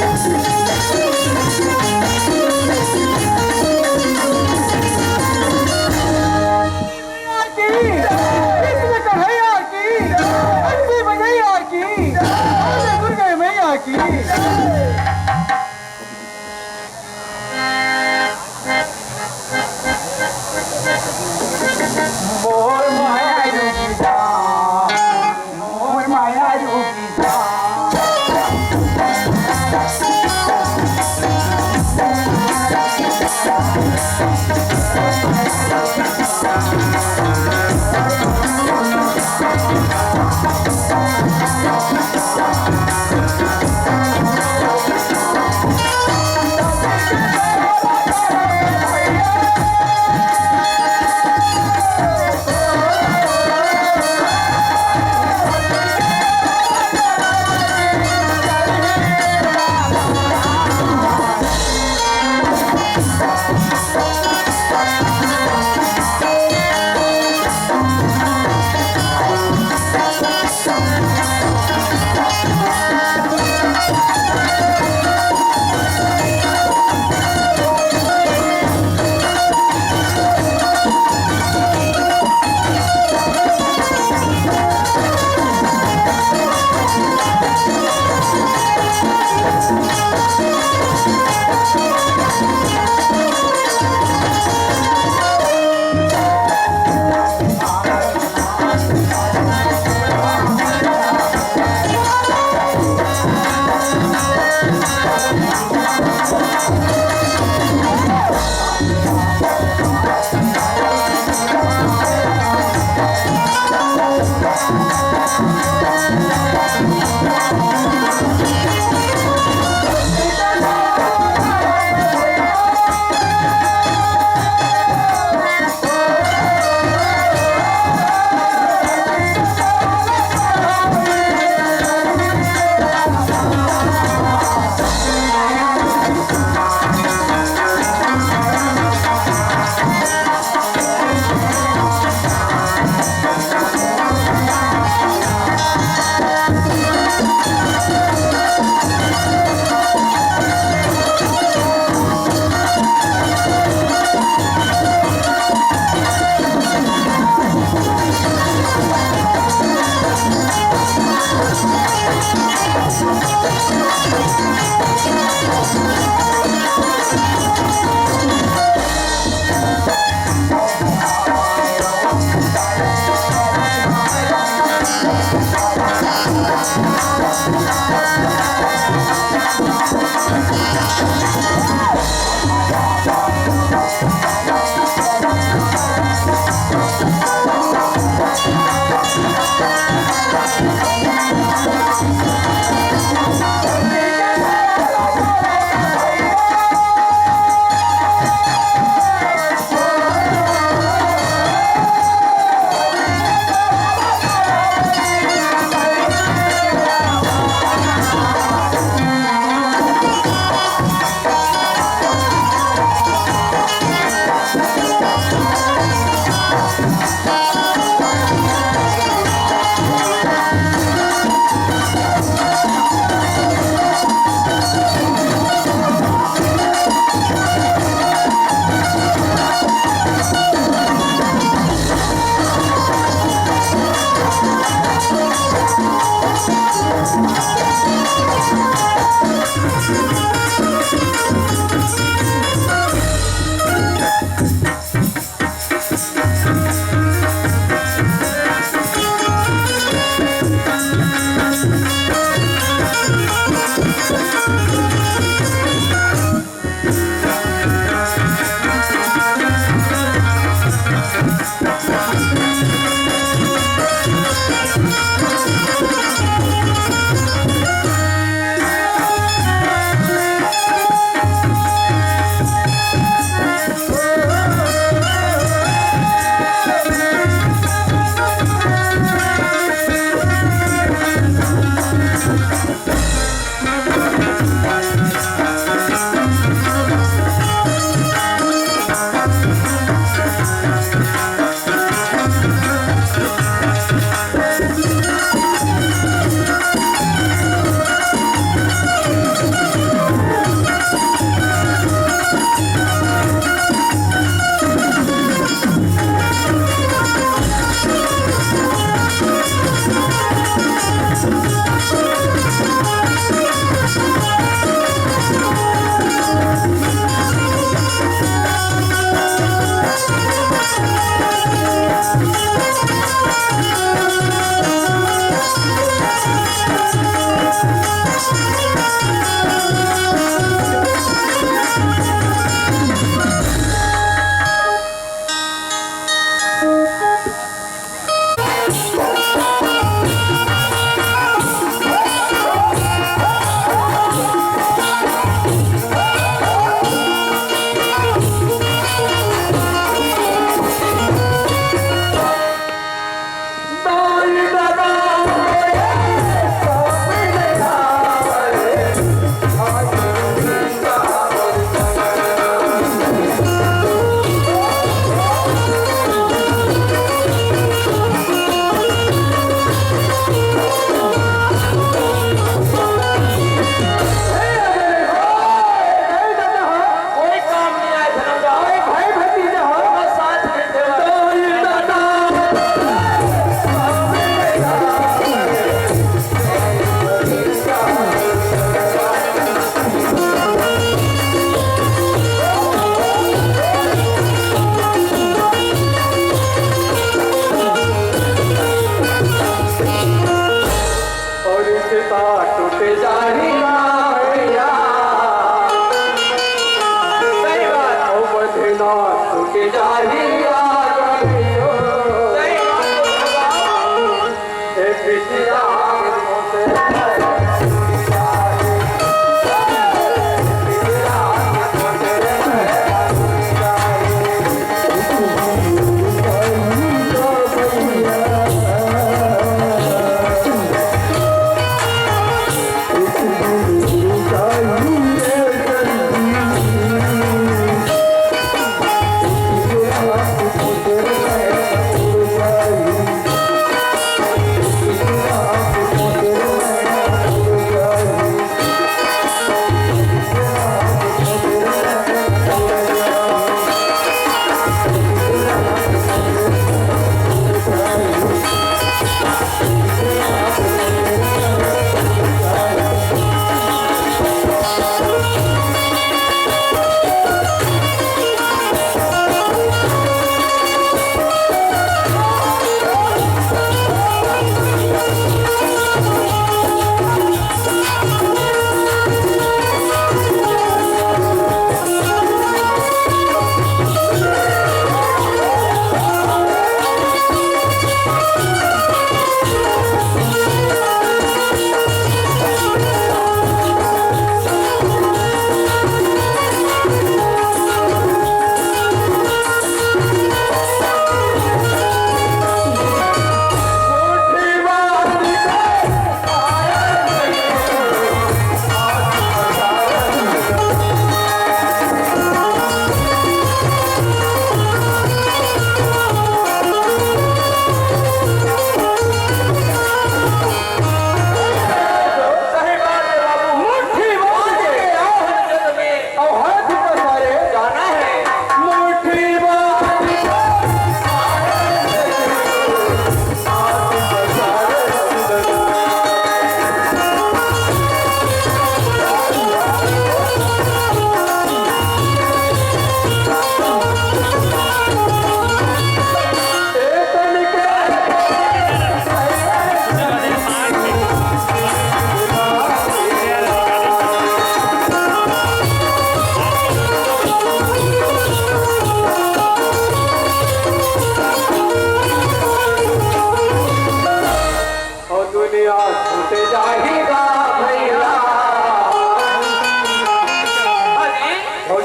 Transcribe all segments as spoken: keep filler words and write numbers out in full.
मैया की, कृष्ण कन्हैया की, लक्ष्मी मैया की, दुर्गा मैया की। मोर माया योगी दा, मोर माया योगी दा।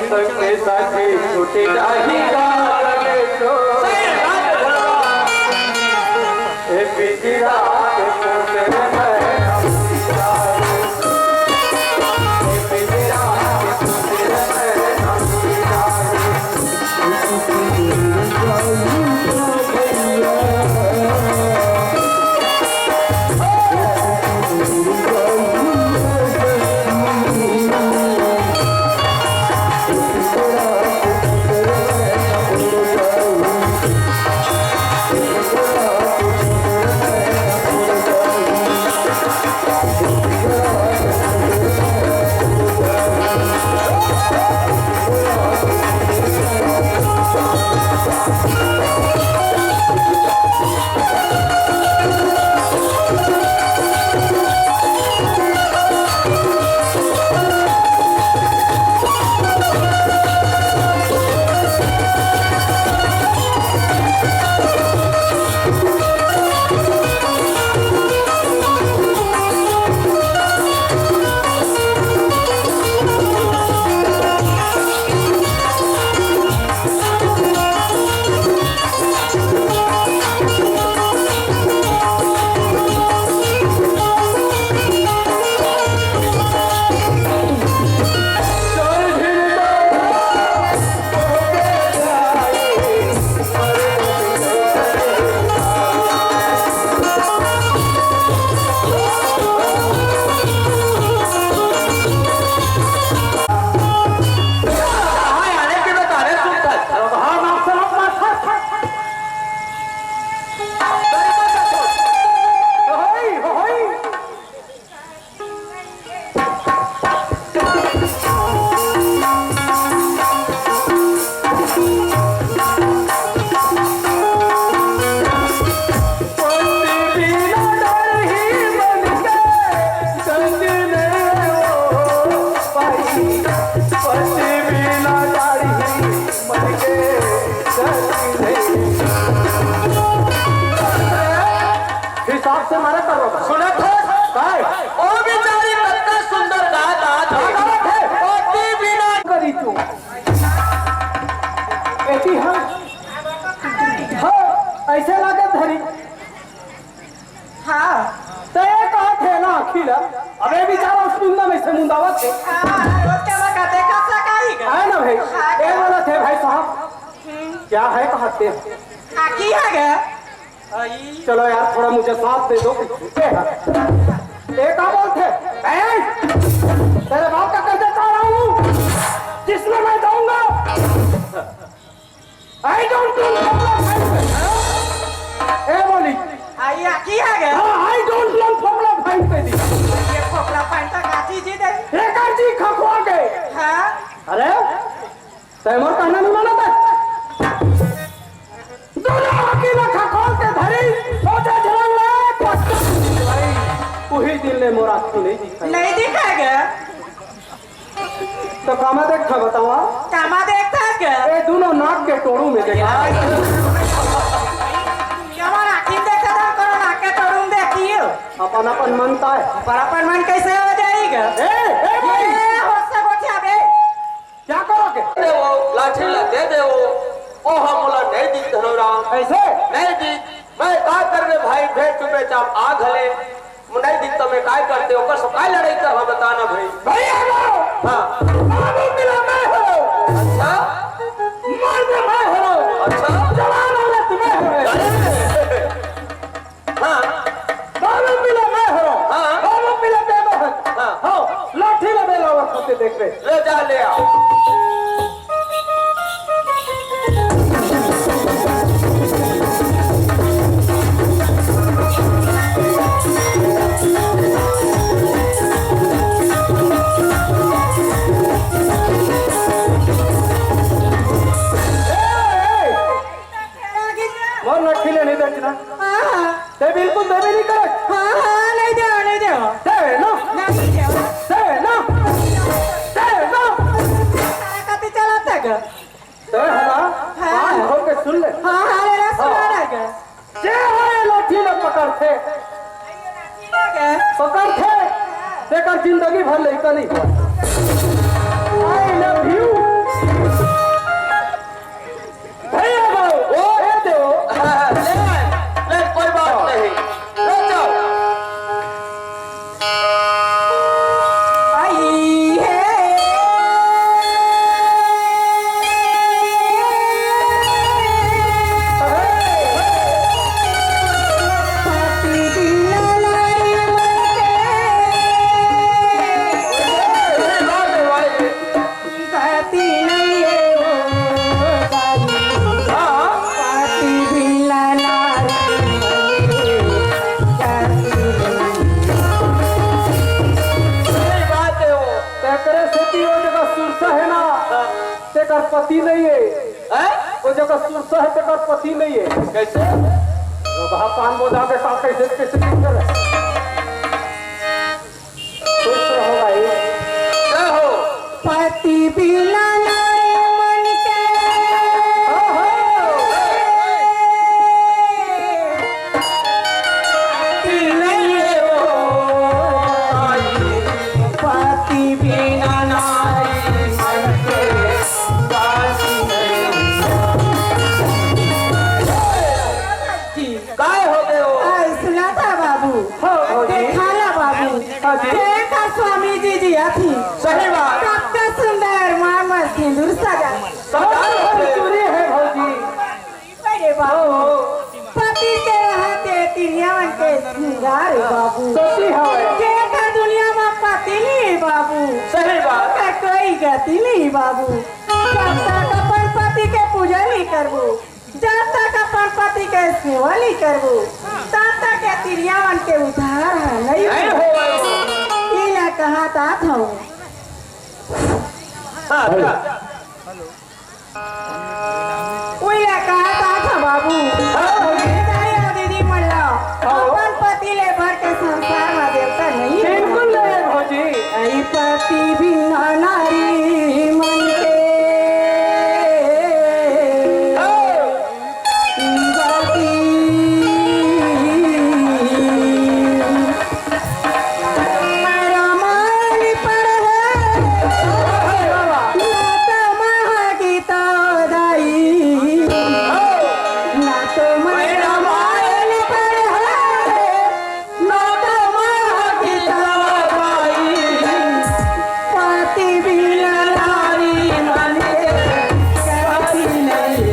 संग में साथी छूट जाही का गले तो। ए पिंजरा के कोने में हम जी जाए। ए पिंजरा के कोने में हम जी जाए। हिसाब से मारा करो। सुनत हस? काय? ओ बेचारी कतना सुंदर गात आत हे। का गात हे? पति बिना करी तू। एती हाँ। हाँ, ऐसे लागत धरी। हाँ। त ये कहत हे ना आँखी ला। अबे बेचारा उस मुंदा में से मुंदावत हे। हाँ, रोज के बका देखा सकाई गा। है ना भाई? हाँ, ए बोलत हे भाई साहब। हम्म। क्या है कहत हे? हाँ, की है गा? चलो यार, थोड़ा मुझे साथ दे दो। ए, ए, का बोलते? ए, तेरे बाप का कर्जा चढ़ा रहा हूँ, जिसमें मैं जाऊंगा। I don't want problem भाई पे। ए बोली। आई आँखी है गे। हाँ, I don't want problem भाई पे दी। ये फोकला पानी तक आँखी जी दे। एकर जी खखवा गए। हाँ। अरे, तै मोर कहना नहीं मानत है? दोनों आँखी ला खखोल के धरी, सोचे झलक ले, पट्टू। उही दिन ले मोर आँखी नहीं दिखाई। नहीं दिखाई गे। तो कामा देखत हे बतावा? कामा देखत हे गे? ए दोनों नाक के टोरू में देखा। कामा आँखी देखत हे, कोनो नाक के टोरू में देखियो। अपन अपन मन ताय। अपन अपन मन कैसे हो जाएगा? ए, ए भाई। ये होश से गोठिया बे। क्या करोगे? दे वो, लाठी ला दे दे वो। ओ हम मोला नहीं दी धनोराम। कैसे? नहीं दी। मैं का करबे भाई, भेंट चुपे चाप आ घले। नहीं दी तो मैं काय करते, ओकर से काय लड़ाई करबा बताना भाई। भैया हो। हाँ। बाबू मिला मैं हो। अच्छा। मर्द मैं हो। अच्छा। जवान औरत मैं हो। अरे। हाँ। बालू मिला मैं हरो। हाँ। बालू मिला मैं हरो। हाँ। हाँ, लाठी ला बेला और खाते देख ले। ले जा, ले आ। ए, ए, ए। मोर लाठी ले नहीं बेचना। हाँ, हाँ। ते बिल्कुल देबे नहीं करे। हाँ, हाँ, नहीं देवा, नहीं देवा। देवे ना। नहीं देवा। देवे ना। देवे ना। सारा कति चलाता गा। ते हला, हाँ। कान खोल के सुन ले। हाँ, हाँ, ले रहा, सुना हाँ। रहा गा। जे होय लाठी ल पकड़थे। पकड़थे। तेकर जिंदगी भर लइका नहीं हुआ। I love you। वो जगह सुरसा है ना, हाँ। तेकर पति नहीं है। हैं? वो जगह सुरसा है, तेकर पति नहीं है। कैसे? वो बहा पान बोझा के साथ कैसे, कैसे नहीं करे? खुश रहो भाई। क्या हो? पति बिना नारी मन के। हाँ, हाँ। पति बिना नारी मन के दासी नहीं। काय हो गए हो? आ, सुना था बाबू। हाँ, भौजी। देखा ना बाबू। हाँ जी। देखा स्वामी जी जी अथी। सही बात। कतका सुंदर मांग में सिंदूर सजा। सजा है। चूड़ी है भौजी। अरे बाबू, पति के रहते तिरिया मन के सिंगार हे बाबू। सती हवे। जेकर दुनिया में पति नहीं हे बाबू, सही बात। ओकर कोई गति नहीं बाबू। जब तक अपन पति के पूजा नहीं करबो, जब तक अपन पति के सेवा नहीं करबो, तब तक के तिरिया मन के उद्धार ह नहीं नहीं होवय। होवय। इला कहा तात हूँ। हाँ, हाँ। उइला कहा तात हूँ बाबू। हाँ, भौजी। ए दाई अउ दीदी मन ला, हाँ। अपन पति ले बढ़ के संसार में देवता नहीं हे। बिल्कुल नहीं हे, भौजी। अई पति बिना नारी मन के हाँ। गति। रमायण पढ़े, ना तो महागीता दाई, ना तो मैं रमायण पढ़े, ना तो महागीता दाई। पति बिना नारी मन के गति नहीं।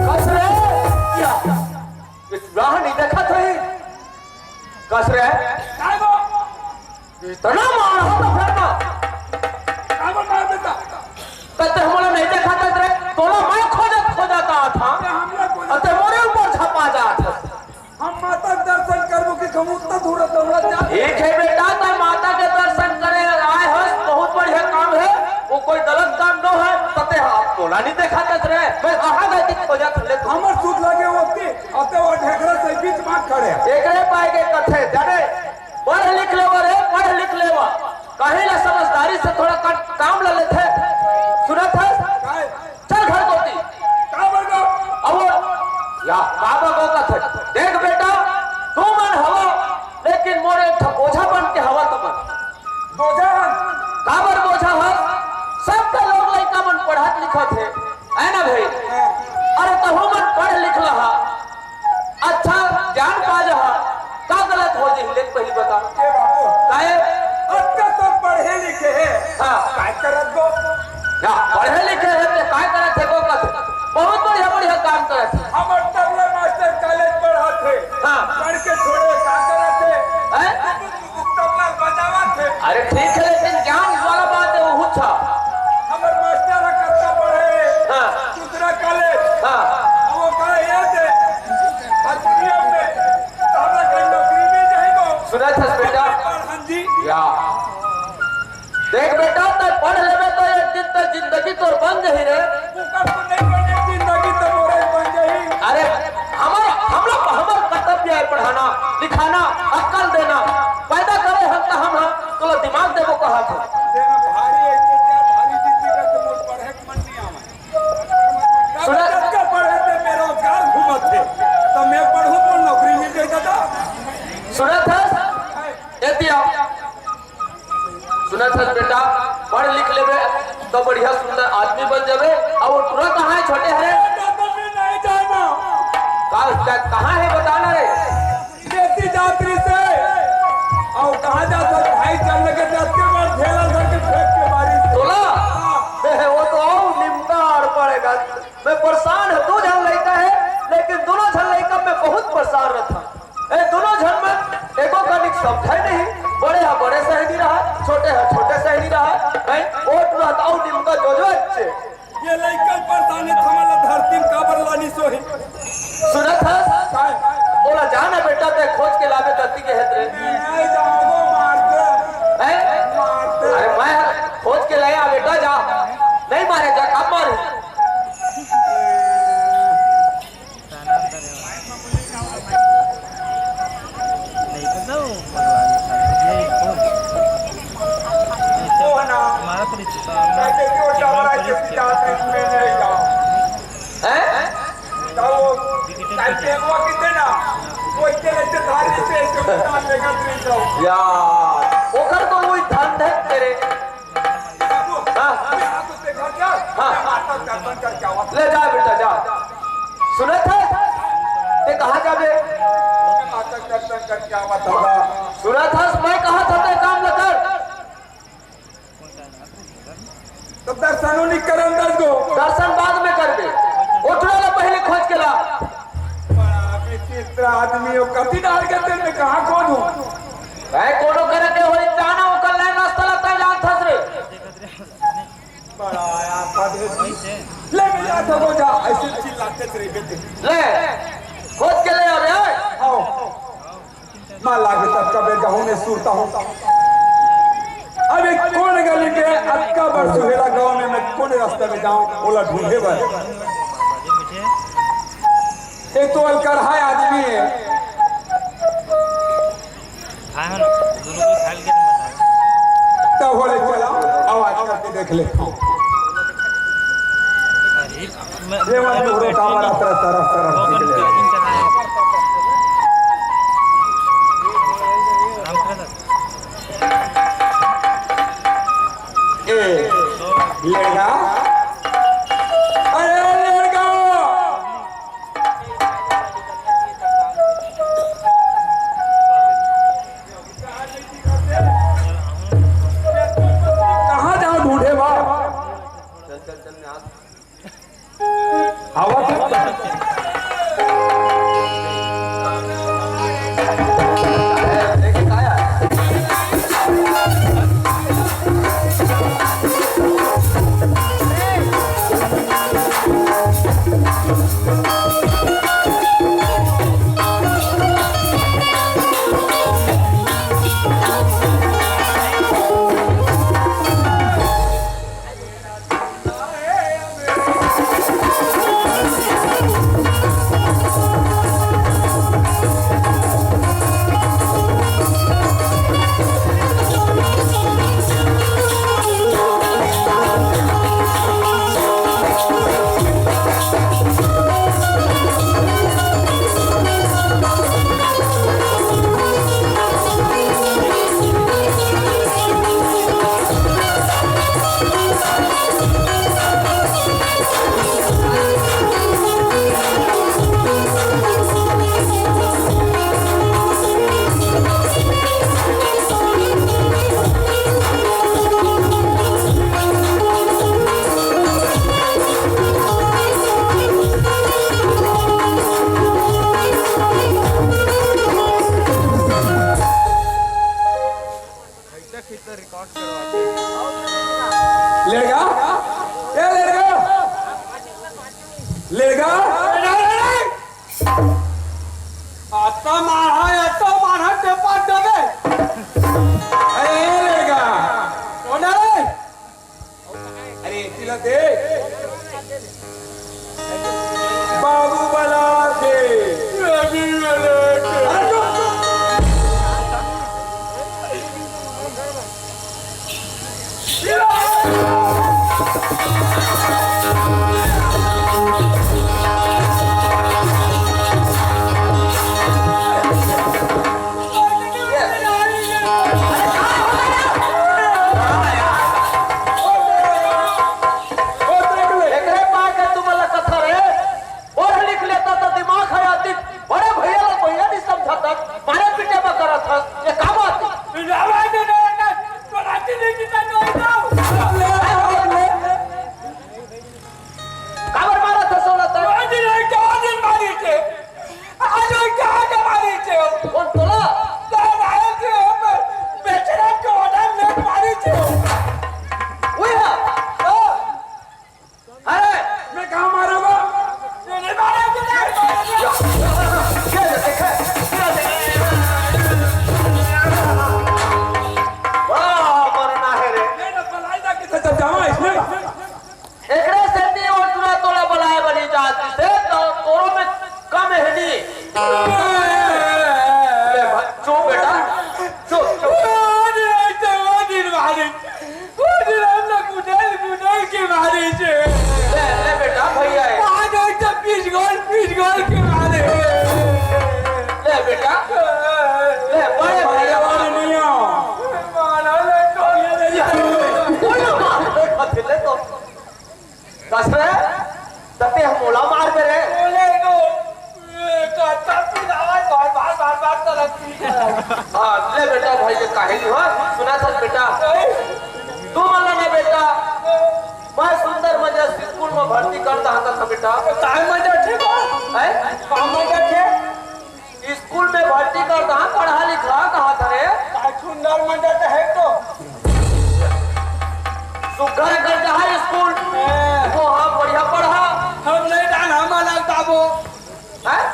कस रे? ये राह नहीं देखा था ये? कस रे? काय गो? इतना मार हो तो फिर ना। काय गो मार देता? कते हमला नहीं देखा था रे? तोला मैं खोजत खोजत आत हंव। अरे हमला कोई अते मोरे ऊपर झपा जात हस। हम माता के दर्शन करबो कि हम उतना दूर दौड़त जात। ठीक है बेटा, तैं माता के दर्शन करे आए हस, बहुत बढ़िया काम है, वो कोई गलत काम न है। तते आप तोला नहीं देखा था रे, मैं कहाँ गए थी खोजत ले तो। हमर सूत लगे होती, अते वो ढेकरा से बीच में खड़े। एकरे पाए के कथे, जाने, पढ़ लिख लेवा रे, पढ़ लिख लेवा। कहीं ला समझदारी से थोड़ा कन-, काम ला लेथे। सुनत हस? काय? चल घर कोती। का बन गो? अब वो, या, का बन गो कथे? देख बेटा, तुमन हवा, लेकिन मोर एक ठो बोझा बन के हवा तुमन। बोझा? काबर बोझा हस? सबके लोग लइका मन पढ़त लिखत हे, है ना भाई? हाँ। अरे तहू मन पढ़ लिख लहा, अच्छा ज्ञान पा जहा, का गलत हो जही? ले पहली बता। ए बाबू, काहे? अतका तो पढ़े लिखे हे, हाँ। काय करत गो? या, पढ़े लिखे हे ते काय करत हे गो कथे? बहुत बढ़िया बढ़िया काम करत हे। हमर तबला मास्टर कॉलेज पढ़त हे, हाँ। पढ़ के छोड़े का करत हे? हैं? तबला बजावा ठीक है, लेकिन ज्ञान वाला बात है, वो हुच्छा। हमर मास्टर ह कतका पढ़े? हाँ। दूसरा कॉलेज। हाँ। अब वो कहे, ये दे, हारमोनियम में, तो हमरा कहीं नौकरी मिल जाएगो। सुनत हस बेटा? प्रधान जी। या। देख बेटा, तै पढ़ लेबे तो एक दिन तै जिंदगी तोर बन जही रे। ओकर तो नहीं बने, जिंदगी तो मोरे बन जही। अरे, हमर, हम लोग, हमर कर्तव्य है पढ़ाना, लिखाना, अक्ल देना। पैदा करे हम त हम ह, तोला दिमाग देबो कहत ह। तेरा भारी है, तो क्या भारी जिंदगी का तो मोर पढ़े के मन नहीं आवे। सुनत जब तक पढ़े ते बेरोजगार घूमत थे, तो मैं पढ़ूं तो नौकरी मिल जाए दादा। सुनत हस? ए दिया। सुनत हस बेटा, पढ़ लिख लेबे तो बढ़िया सुंदर आदमी बन जाबे। और वो टुरा कहाँ है, छोटे हरे? दादा, मैं नहीं जाना। का, का, कहाँ है बताना रे? खेती जात रहिसे। अउ कहाँ जात हस भाई? चल लगे जात के बाद ढेला धर के फेंक के बारी से। तोला? हाँ। वो तो अउ निमका अड़ पड़ेगा। मैं परेशान हूँ, दू झन लइका है, लेकिन दोनों झन लइका मैं बहुत परेशान रहता। ए दोनों झन में एको कनिक समझे नहीं, बड़े ह बड़े सही नहीं रहा, छोटे ह छोटे सही नहीं रहा, हैं? ओट रहता अउ निमका जो जो अच्छे। ये लइका परेशान है, थमला धरती में काबर लानी सोही। सुनत हस? काय? बोला, जा ना बेटा, ते खोज के लाबे धरती के हेतरे। मैं नहीं जाऊंगा, मार दे। हैं? मार दे। अरे मैं खोज के लाया बेटा, जा। नहीं मारे, जा, कब मारू? नहीं पता वो पगला गया था। ये कौन? वो है ना। हमारा तो रिश्ता, कहते कि वो डबरा के पिता से इसमें ले जाओ। हैं? तो वो टाइटेनवा कितने ना, वो इतने लेते धार लेते, इसके पिता लेकर नहीं जाओ। यार, ओकर तो वही धंधा तेरे। हाँ। हाँ। ले जा बेटा, जा। सुनत हस? ते कहाँ जाबे? सुनत हस, मैं कहा था ते काम ल कर। तो दर्शन नहीं करन दस गो। दर्शन बाद में करबे। ओटरा ला पहले खोज के ला। बड़ा विचित्र आदमी हो, कति डाल के तेरे में कहाँ खोजूं? भाई, कोनो करे के होई, जाना ओकर लाइन रास्ता लगता है, जान फंस रे। बड़ा आया था दे। ले, ले जा, तो वो जा, ऐसे चिल्लाते तेरे बेटे। ले, खोज के ले आ रे, आओ। माँ लागे तब कबे जाऊँ मैं सुरता हूँ। अबे कौन गली के अक्का बर सुहेला गाँव में मैं कौन रास्ते में जाऊँ, ओला ढूंढे बर। एक तो अलकरहा आदमी है। हाँ, हाँ, दोनों को खा के तुम बताओ। तब बोले, "चलो, आवाज करके देख लेता हूँ।" अरे, मैं, ये वाली मैं लोग बैठ कांवर नहीं आता है, तरफ, तरफ कौन निकले। कौन कौन चढ़ाया? रामचंद्र। ए, लेगा? अरे, लेगा? कहाँ जाओ ढूंढे बा? चल, चल, चल, मैं आ- आवत है। लेड़गा, ए लेड़गा, लेड़गा। अत्ता मारा, अत्ता मारा, ते पाट देबे। ए लेड़गा। कोन हे रे? अरे, तिला दे। बाबू बला दे। अरे, चुप। एकरे पाय के तुमन ला कथा रे, पढ़ लिख लेता त दिमाग ह आतिस, बड़े भैया ला भैया नहीं समझता, मारे पीटे में करत हस, ये का बात हे? काबर मारत हस ओला तैं? कोन तोला? ओए हा। अरे, मैं कहाँ मारा बा? ये नहीं मारा, ये नहीं मारा। ये देखे, ये देखे। वाह, मरना है रे। ये ना पलाई ना किसे जब जावा इसमें। एकरे सेती वो टूरा तोला बलाए बनी जात हे, तो तोरो में कम हे नी। ले भाई, चुप बेटा, चुप, चुप। ओ दिन, ओ दिन मारी, ओ दिन हमला गुदल, गुदल के मारी छे। ले, ले बेटा, भैया हे। आज ओइसे पीस गोल, पीस गोल के मारे। ले बेटा, ले, बड़े भैया। मारे वाले नहीं हो। मारा ले तो। ले तो। कस रे? तते हम मोला मार दे रे। बोले नो, ए, का तपी आवाज बार, बार, बार, बार तरफ की। हाँ, ले बेटा, भाई के काहे नहीं हो? सुना था बेटा। नहीं। तू मना ना बेटा। मैं सुंदर मजा स्कूल में भर्ती कर दहा था बेटा। काय मजा थे बा? हैं? का मजा थे? स्कूल में भर्ती कर दहा, पढ़ा लिखा कहा था रे? काय सुंदर मजा तो है तो। सुघर कर दहा स्कूल। हैं। वो हाँ, बढ़िया पढ़ा। हम नहीं जान, हम अलग बाबू। हैं?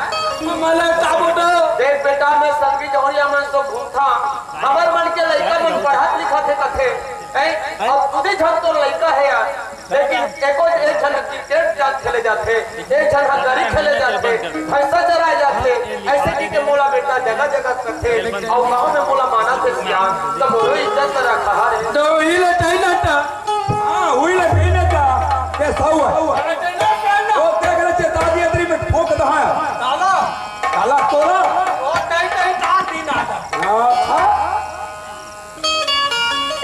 हम अलग बाबू तो। देख बेटा, मैं संगी जौहरिया मन से घूमता। हमर मन के लइका मन पढ़त लिखत हे कथे। हैं? अब खुद ही झन तो लइका है यार। लेकिन एको एक झन क्रिकेट जात खेले जाथे, एक झन ह गली खेले जाथे, भैंसा चराए जाथे, ऐसे की के मोला बेटा जगह जगह करथे, अउ गाँव में मोला माना थे सियान, त मोरो इज्जत रखा रे। तो ही ले तही ना ता। हाँ, हुई ले तही ना ता। के सौ है। वो देख ले चेतावनी अदरी में ठोक दहा। ताला। ताला तोला। वो तही तही तार दी ना ता। हाँ, हाँ।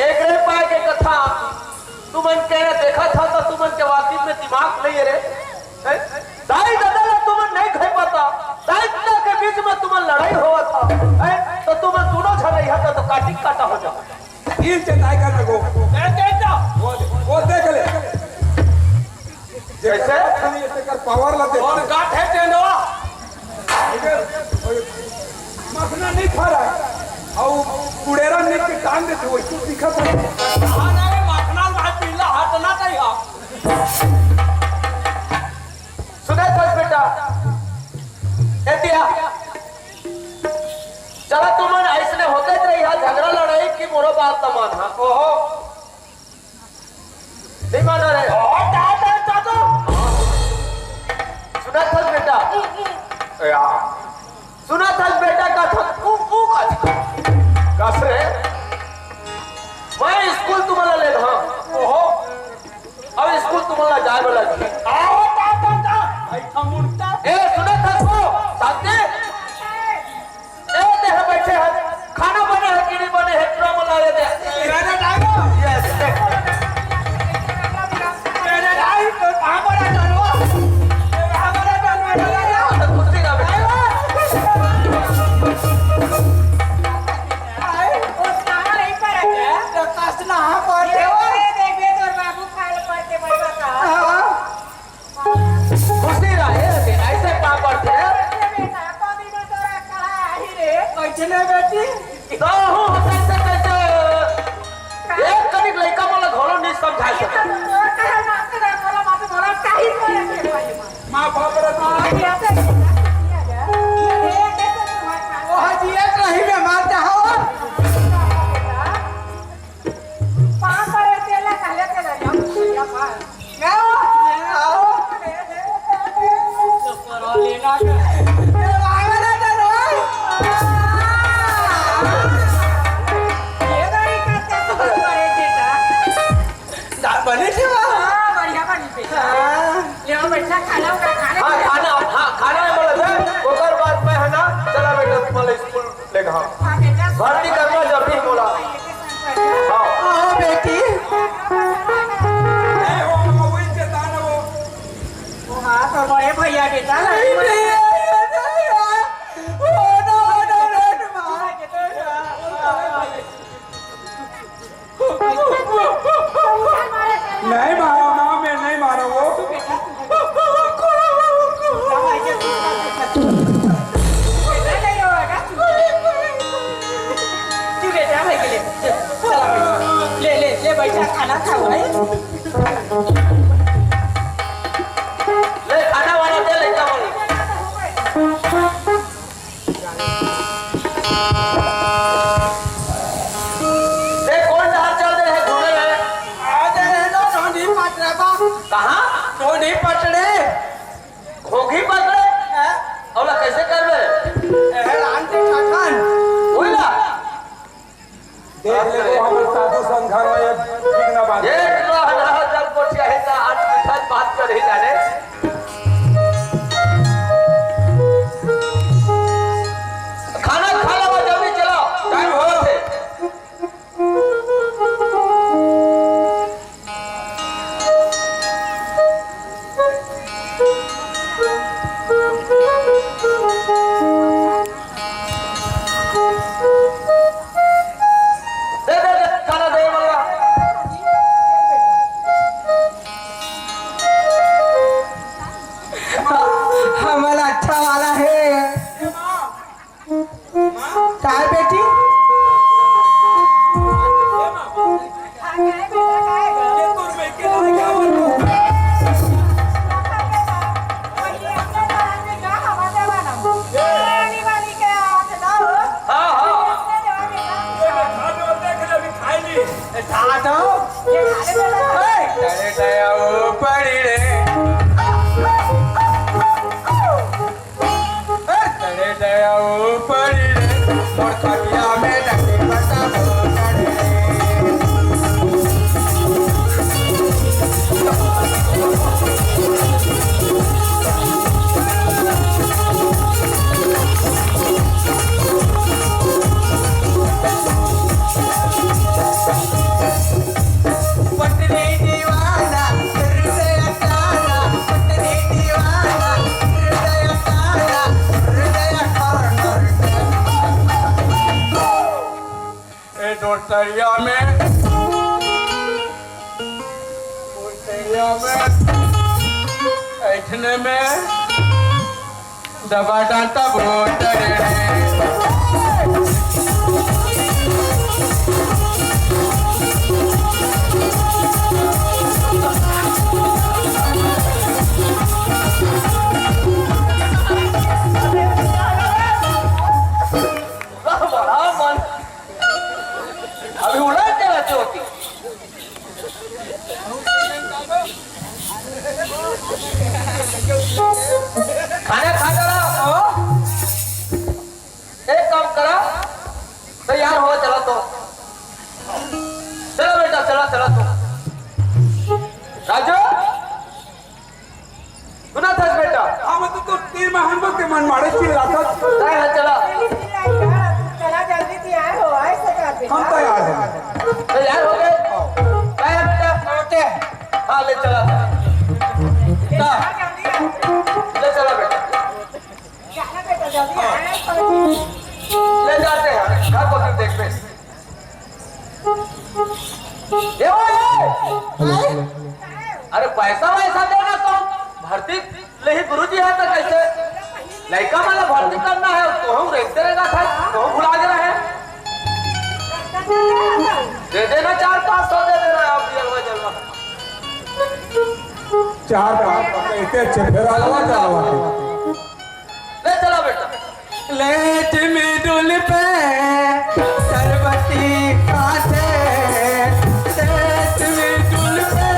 एकरे पाय के कथा तुमन के देखत हव त तुमन के वाकिफ में दिमाग नहीं है रे। हैं? दाई ददा ला तुमन नहीं खाई पाता, दाई ददा के बीच में तुमन लड़ाई होवत हव, हैं? तो तुमन दोनों झन रही हव तो काटी काटा हो जाओ। तीन चेताई कर लगो। ए, ए, ए। वो, वो देख ले। कैसे? खाली ये तेकर पावर ला देख। और गांठ है टेंडवा। इधर मखना नहीं खा रहा है। और कुड़ेरा निक के टांग देते, वही तो दिखा था। हाँ, नहीं, मखना भाई पीला हाथ ना कही आप। सुने थस बेटा, ए दिया, चला तुमन ऐसने होते रही हा, झगड़ा लड़ाई की मोरो बात न मान हा। ओहो। नहीं माना रे। ओ, दा, दा, दा, दा। सुना था बेटा? या। सुना था बेटा का था, ऊ, ऊ का था। कस रे? मैं स्कूल तुम्हारा ले, हाँ। ओहो। अब स्कूल तुम्हारा जाए वाला जी। आओ, दा, दा, दा। भाई, हम उड़ता। ए, सुना था सो, शांति? ए, दे हे, बैठे हे। खाना बने हे कि नहीं बने हे, पूरा बना ले दे। मेरा ना टाइम हो। यस। मेरा टाइम तो कहाँ पर है, जानवर? कहाँ पर है, जानवर? तो कुर्सी ना बैठे। आए, वो खाना नहीं पर है क्या? तो कस ना पर ये है। वाले देख, ये तो बाबू खाए पड़ते, बच्चा का। हाँ। बने थे बा? हाँ, बढ़िया बनी थे। हाँ। ले आओ, बैठा, खाना उठा, खाना हाँ, खा। खाना, हाँ, खाना में बोला था, ओकर बाद में है ना, चला बेटा, तुम्हारा स्कूल लेगा। हाँ, बेटा, भर्ती करना जरूरी बोला। हाँ। हाँ, बेटी। नहीं हो, वो वही चेतान है वो। वो हाँ, तो बड़े भैया बेटा, नहीं, नहीं, नहीं, नहीं, नहीं, नहीं, नहीं, नहीं, नहीं, नहीं, नहीं, नहीं मारा ना, मैं नहीं मारा वो। तू बेटा भाई के ले, चला भाई। ले, ले, ले बैठा, खाना खाओ भाई। ले खाना वाना दे, लइका मन। ए, कोन डहर चल दे हे घूमे बर? आ दे हे ना, ढोंढी पटरे बा। कहाँ? ढोंढी पटरे। घोघी पटरे? हाँ। ओला कैसे करबे? ए, राम के ठाठान। ओइला। देख ले वो हमर साधु संत घर में ये ठीक ना बात। एक बार रहा जब गोठिया है ता आज मिठाई बात कर ही जाने। खाना खा लो, जल्दी चलो, टाइम हो रहा है। दे, दे, दे, खाना दे, मल्ला। हमला अच्छा वाला है। काय बेटी? हाँ, हाँ। ए डोटरिया में, डोटरिया में, ऐठने में दबा डांटा वोटर। अभी उलट के रहते होती। खाना खा कर आओ। एक काम करा, तैयार हो, चला तो। चला बेटा, चला, चला तो। राजू, सुना था बेटा? हाँ, मैं तो, तो तीर में हम लोग के मन मारे चिल्लाता। काय है, चला। चला जल्दी तैयार हो, आए सका हम तैयार हैं। तैयार हो गए? काय है बेटा? ओके। हाँ, ले चला। हाँ। ले चला बेटा। ले जाते हैं, घर को फिर देखते हैं। ए, ओ, ए! अरे, पैसा वैसा देना तो भर्ती ले ही गुरुजी है तो कैसे? लड़का वाला भर्ती करना है, तो हम रहते रहेगा था, तो हम भुला गए हैं। दे देना, चार पाँच सौ दे देना आप, जलवा, जलवा। चार पाँच सौ, इतने अच्छे, फिर अलवा, जलवा। ले चला बेटा। लेट मिडुल पे सरबती खाते, लेट मिडुल पे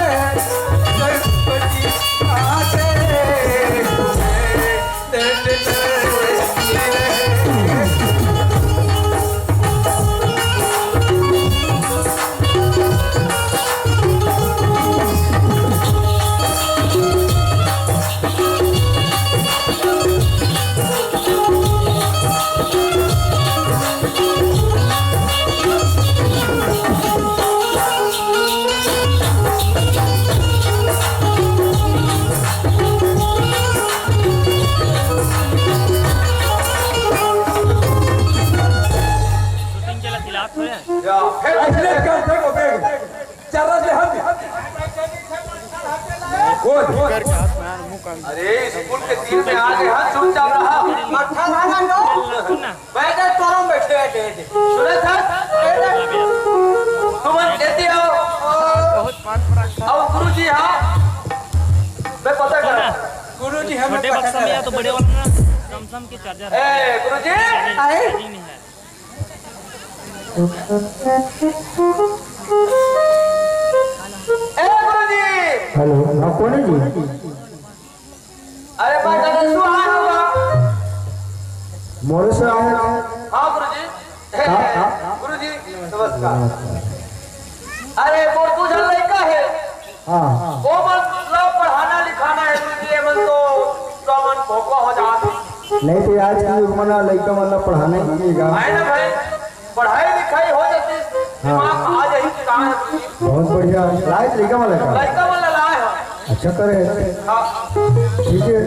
सरबती खाते, लेट पे ले कर दे वो दे। चल रहा है हम। बोल। अरे, स्कूल के तीर में आ गए हैं, चुपचाप रहा। मट्ठा ना ना लो। बैठे, तोरम बैठे, बैठे, बैठे। सुने सर, तुम देते हो। बहुत पाँच बड़ा। और गुरुजी, हाँ। मैं पता कर। गुरुजी, हमें छोटे पता बक्सा में कर। या तो बड़े वाला ना, Samsung के charger ए, गुरुजी। आए। Charging नहीं है। ए गुरुजी। हेलो, हाँ, कौन है जी? अरे भाई, गणेशु आया होगा। मोरे से आया? हाँ गुरुजी। हाँ, हाँ। गुरुजी, नमस्कार। अरे, मोर दू झन लइका हे। हाँ। वो मन ला पढ़ाना लिखाना हे गुरुजी, ये मन तो, तो मन भोकवा हो जात। नहीं तो आज के युग में ना लइका मन ला पढ़ाना ही चाहिए। है ना भाई, पढ़ाई लिखाई हो जाती, हाँ। दिमाग आ जाही कि कहाँ है गुरुजी। बहुत बढ़िया, लाए लइका मन ला का? लइका मन ला लाए हो। अच्छा करे। हाँ। ठीक है,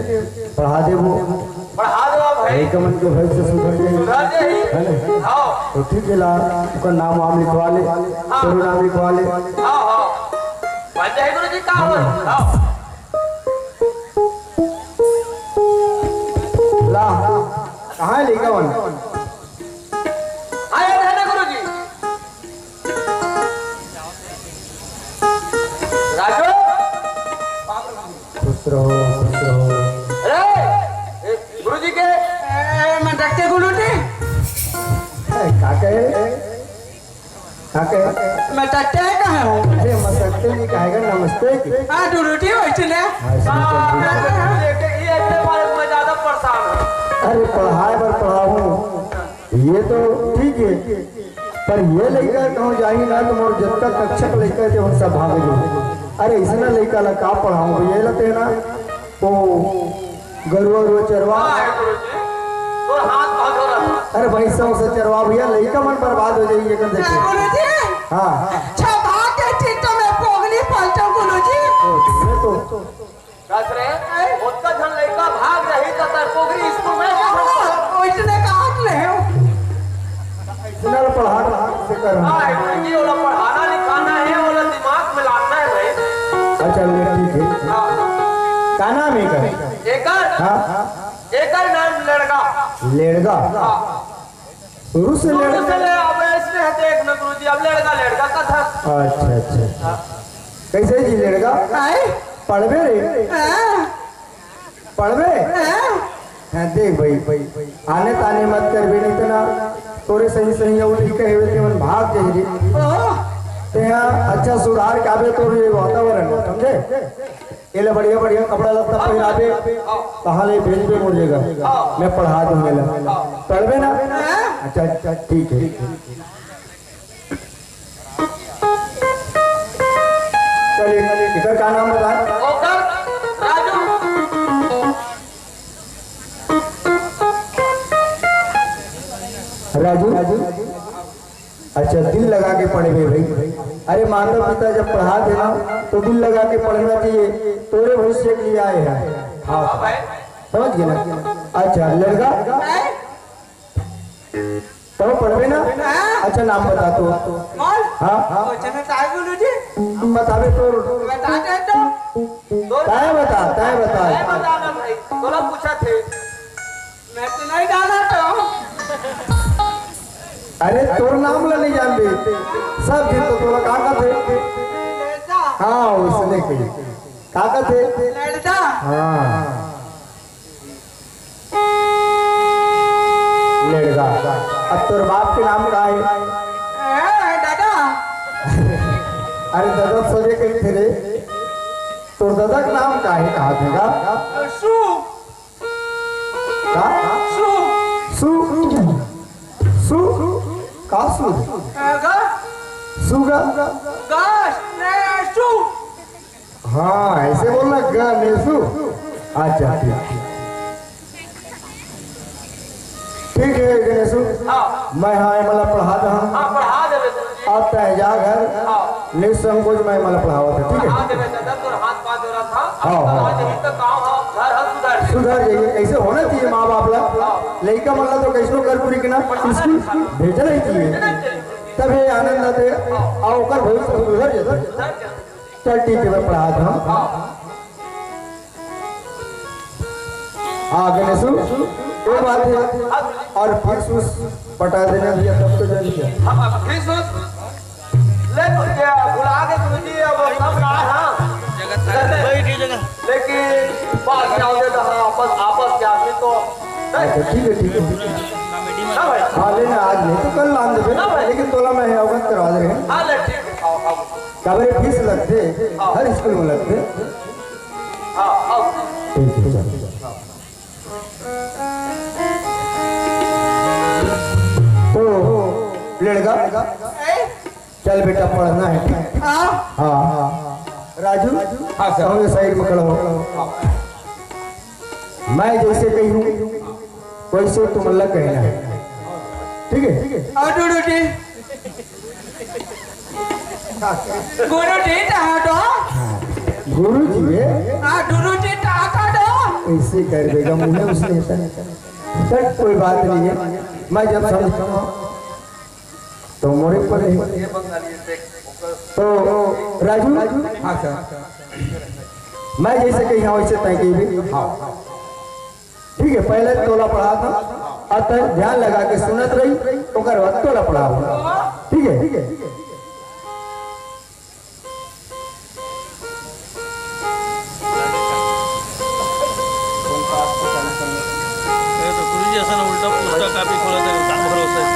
पढ़ा दे वो। पढ़ा दो आप भाई। लइका मन के भाई से सुधर जाए। सुधर जाए। है ना? हाँ। तो ठीक है, ला, ओकर नाम वाम लिखवा ले, हाँ। तेरो नाम लिखवा ले। हाँ, हाँ। बन जाए गुरुजी, का हो? हाँ। ला, कहाँ है लइका मन? आए थे ना गुरुजी। राजू। खुश रहो, खुश रहो। अरे, ए, गुरुजी के। ए, मैं डकते गुरुजी। ए, का कहे? का कहे? मैं डकते है कहाँ हूँ? अरे, मसकते नहीं कहेगा, नमस्ते की। हाँ, गुरुजी, वैसे ने। हाँ, इसमें तो हाँ, ये, ये, ये, ये बारे में ज्यादा परेशान हूँ। अरे, पढ़ाए बर पढ़ाऊँ। ये तो ठीक है, पर ये लइका कहूँ जाही ना, तो मोर जतका कक्षा के लइका हे, उन सब भाग जाही। अरे, इसने लइका ला का पढ़ाऊँ भैया, ये ला तेना, वो गरुआ, गरुआ चरवा। हाँ, गुरुजी, तोर हाथ बहुत हो रहा। अरे, भैंसा उसे चरवा भैया, लइका मन बर्बाद हो जाही, ये कर देखे। गुरुजी, हाँ। अच्छा बात है, ठीक तो मैं पोगली पालता हूँ, गुरुजी। ओ, ये तो कस रे, ओतका झन लइका भाग रही त तर पोगरी स्कूल में के झन पढ़ा। ओ, इतने का हाथ ले हो। इतना पढ़ा, पढ़ा से कर। हाँ, ये ओला पढ़ाना लिखाना है, ओला दिमाग में लाना है भाई। अच्छा, ले, ठीक है। हाँ। का नाम है एकर? एकर? हाँ। एकर नाम लेड़गा। लेड़गा? हाँ। शुरू से शुरू लेड़गा? से ले, अब इसमें है, देख ना गुरुजी, अब लेड़गा, लेड़गा कथा। अच्छा, अच्छा, अच्छा। कैसे जी लेड़गा? आए? पढ़बे रे? हाँ। पढ़बे? हाँ। हाँ, देख भाई, भाई, आने ताने मत करबे, नहीं तो ना तोरे सही सही अउ लइका हेवे ते मन भाग जाही रे। ओ। ते यहाँ अच्छा सुधार के आबे तोर ये वातावरण, समझे? ये ले बढ़िया बढ़िया कपड़ा लत्ता पहिराबे, कहाँ ले भेजबे मोर जगह, मैं पढ़ा दूंगा ला। पढ़बे ना? हाँ। अच्छा, अच्छा, ठीक है। चलिए, एकर का नाम बता? ओकर राजू। राजू? अच्छा, दिल लगा के पढ़बे भाई। अरे, माता पिता जब पढ़ा देना, तो दिल लगा के पढ़ना चाहिए। तोरे भविष्य के लिए आए हैं। हाँ। हाँ भाई। समझ गए ना? अच्छा, लेड़गा? तो पढ़बे ना? हाँ। अच्छा, नाम बता तू। कौन? हाँ, हाँ। ओ, चलो, ताई बोलो जी। नाम बताबे तो। बता दे तो। तय बता, तय बता। तय बता ना भाई, तोला पूछा थे। मैं तो नहीं जाना तो। अरे, तोर नाम ला नहीं जानबे। सब दिन तो तोला का कथे? लेटा। हाँ, उसने कही। का कथे? लेटा। हाँ। लेड़गा। अब तोर बाप के नाम का है? ए, दादा। अरे दादा, सबे कही थे रे। तोर दादा के नाम का है, कहा देगा? सु। का? सु। सु। सु। का सु? ए, गा। सुगा। गा, ने, सु। हाँ, ऐसे बोलना, गणेशु। अच्छा, ठीक, ठीक। ठीक है, गणेशु। हाँ। मैं हाँ, एमन ला पढ़ा दे, हाँ। हाँ, पढ़ा देबे गुरुजी। अब तय जा घर, हाँ। निसंकोच मैं एमन ला पढ़ावत है, ठीक है? पढ़ा देबे दादा, तोर हाथ पाँव जोड़ा था। हाँ, हाँ। आज ही तो गाँव है, घर है, सुधर जाए। सुधर जाए, ऐसे होना चाहिए माँ बाप ला। हाँ। लइका मन ला तो कैसनो कर पूरी के ना, स्कूल भेजना ही चाहिए। भेजना ही चाहिए। तभे आनंद आथे, अउ ओकर भविष्य सुधर जाथे। चल ठीक हे, मैं पढ़ा देथंव। हाँ, गणेशू, एक बात हे, अउ फीस उस पटा देना भैया, तब तो जान गया। हाँ, फीस उस ले तो क्या, भुला के गुरुजी, अब सब कहा, हाँ। जगत बैठ ये जगह। लेकिन बात क्या हो गया, हाँ, आपस, आपस के आदमी तो अच्छा, ठीक हे, ठीक हे, ठीक हे। ना भाई। हाँ, लेना आज नहीं तो कल लान देबे, ना भाई। लेकिन तोला मैं अवगत करवा दे रहे हैं। हाँ, ले, ठीक हे, आओ, आओ। काबर फीस लगथे, हाँ। हर स्कूल में लगथे। हाँ, आओ। ठीक हे, चल। तो लड़का, ए? चल बेटा, पढ़ना हे, ठीक हे? हाँ। हाँ। राजू, हाँ, सर। तुम ये साइड में खड़ा हो। मैं जैसे कही हूँ, वैसे तुम अलग कहना हे, ठीक हे? और डुडुटी। गुरुजी टहाटो। गुरुजी हे? हाँ, डुडुटी टहाटो। ऐसे कर देगा, मुझे उसने ऐसा नहीं कहा। चल, कोई बात नहीं हे, मैं जब समझता हूँ तो मोरे पर नहीं। तो राजू, हाँ सर। मैं जैसे कही हूँ वैसे तय कही भी। हाँ। ठीक हे, पहले तोला पढ़ाथंव, अउ तैं ध्यान लगा के सुनत रही, ओकर बाद तोला पढ़ाहूँ। ठीक हे? ये तो गुरुजी असन उल्टा पुल्टा कॉपी खोलत हे, का भरोसा हे?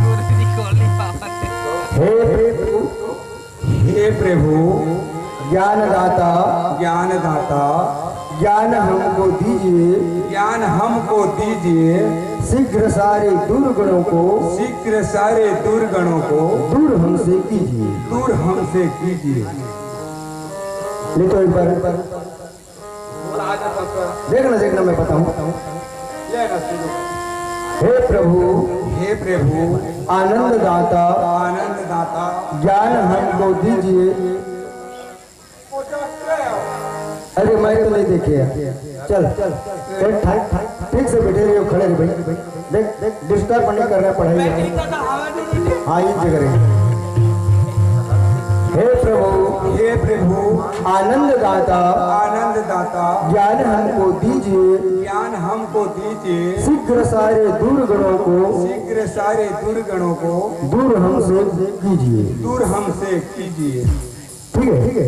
गुरुजी खोल नहीं पावत हे। हे प्रभु, हे प्रभु, ज्ञानदाता, ज्ञानदाता, ज्ञान हमको दीजिए, ज्ञान हमको दीजिए, शीघ्र सारे दुर्गुणों को, शीघ्र सारे दुर्गुणों को, दूर हमसे कीजिए, दूर हमसे कीजिए। ले तो एक बार। देखना, देखना, मैं बताऊं। हे प्रभु, हे प्रभु, आनंददाता, आनंददाता, ज्ञान हमको दीजिए। अरे, मैं तो नहीं देखे यार। चल, चल, ठीक से बैठे रहियो, खड़े रहियो भाई। देख, देख, डिस्टर्ब नहीं करना पढ़ाई में। हाँ, ये जगह रही। हे प्रभु, हे प्रभु, आनंददाता, आनंददाता, ज्ञान हमको दीजिए, ज्ञान हमको दीजिए, शीघ्र सारे दुर्गुणों को, शीघ्र सारे दुर्गुणों को, दूर हमसे कीजिए, दूर हमसे कीजिए। ठीक हे, ठीक हे।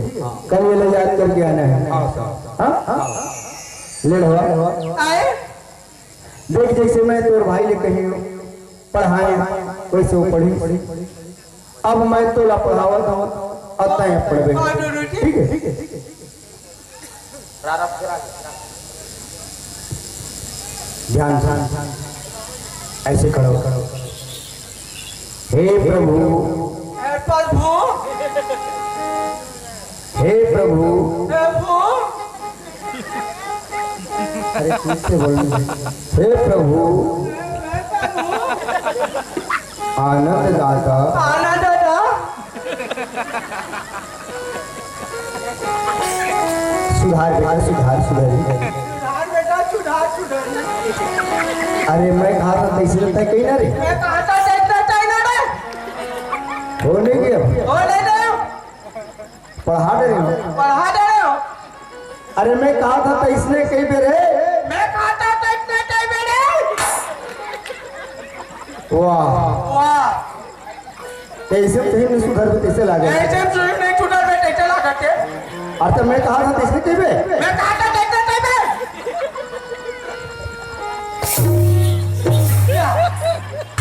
कल ये ला याद करके आना हे। हाँ, सर। हाँ? हाँ। ले लो। आए? देख, जैसे मैं तोर भाई ले कही हूँ, पढ़ाए, वैसे वो पढ़ी। अब मैं तोला पढ़ावत हूँ, अब तैं पढ़बे। हाँ, जरूर, ठीक। ठीक हे, ठीक हे। प्रारंभ करा। ध्यान, ध्यान, ध्यान। ऐसे खड़ो, खड़ो। हे प्रभु। हे प्रभु। हे प्रभु। प्रभु। अरे, ठीक से बोल। हे प्रभु। हे प्रभु। आनंददाता। आनंददाता। सुधार बेटा, सुधार, सुधार। सुधार बेटा, सुधार, सुधार। अरे, मैं कहा था तैसे तय कही ना रे। मैं कहा था तैसे तय ना रे। हो नहीं गया। हो नहीं गया। पढ़ा दे रहे हो। पढ़ा दे रहे हो। अरे, मैं कहा था तैसने कही बे रे। मैं कहा था तैसने कही बे रे। वाह। वाह। तैसे तुही नहीं सुधरबे, तैसे लागे। तैसे तुही नहीं सुधरबे, तैसे लागत हे। अरे, तो मैं कहा था तैसने कही बे। मैं कहा था तैसने कही बे।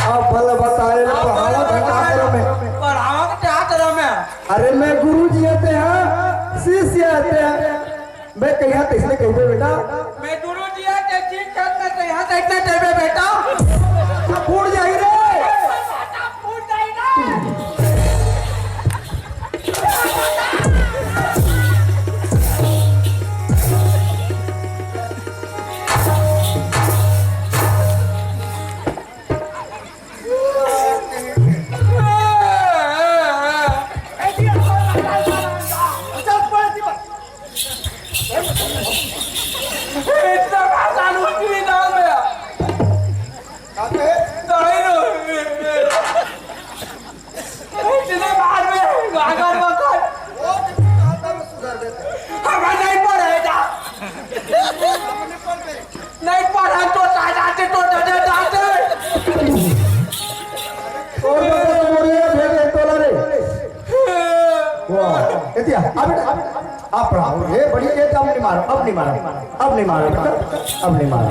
अब भला बता रे, अब पढ़ावा भला था बता रे। आश्रम में। पढ़ावा के आश्रम में। अरे, मैं गुरु जी आते हैं, शिष्य आते हैं। मैं कहा तैसने कही बे बेटा। मैं गुरु जी आते, ठीक करते, कहा तैसने कही बे बेटा। फूट जाही रे। फूट जाही ना। ए दिया, अब, अब, अब पढ़ा। ए, बड़ी, ए, अब नहीं मारो, अब नहीं मारो, अब नहीं मारो, अब नहीं मारो।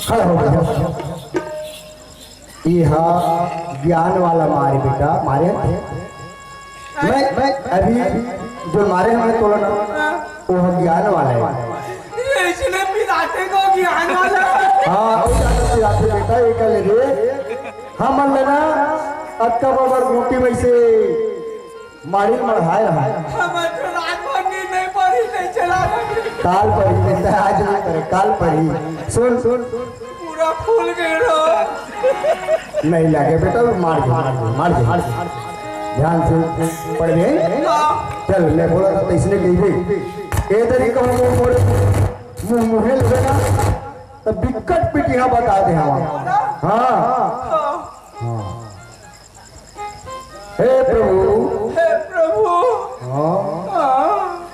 खड़ा हो गया। ये हा ज्ञान वाला मारे बेटा, मारे। मैं, मैं अभी जो मारे हमने तोला ना, वो हा ज्ञान वाला है। ये इसने पिराते को ज्ञान वाला। हाँ, वो ज्यादा पिराते बेटा, ये कर ले रे। हमन ल ना अतका बड़ बड़ गुटी में से मारी मढ़ाए रहा। हमर तो रात भर नींद नहीं पड़ी, नहीं चला। काल पड़ी, नहीं तो आज नहीं पड़े, काल पड़ी। सुन, सुन। पूरा फूल गए रहो। नहीं लगे बेटा, मार दे, मार दे, मार दे, मार दे। ध्यान से पढ़ ले। हाँ। चल, मैं बोला था तो इसने कही थी। ए तरी कहूँ मोर मुंह मुहे लगे ना, तो बिकट पिटिया बता दे हम। हाँ। हाँ। हाँ। हे प्रभु। हे प्रभु। हाँ। हाँ।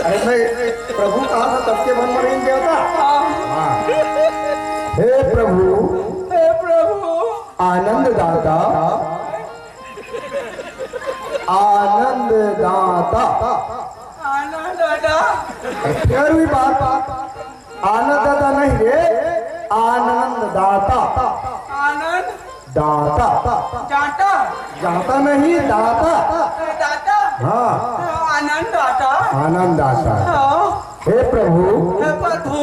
अरे मैं प्रभु कहा था तब के मन मरीन देवता। हाँ। हाँ। हे प्रभु। हे प्रभु। आनंद दाता। आनंद दाता। आनंद दाता। अरे फिर भी बात, आनंद दाता नहीं रे, आनंद दाता। आनंद दाता। दाता। दाता नहीं, दाता। दाता। हाँ। आनंद दाता। आनंद दाता। हाँ। हे प्रभु। हे प्रभु।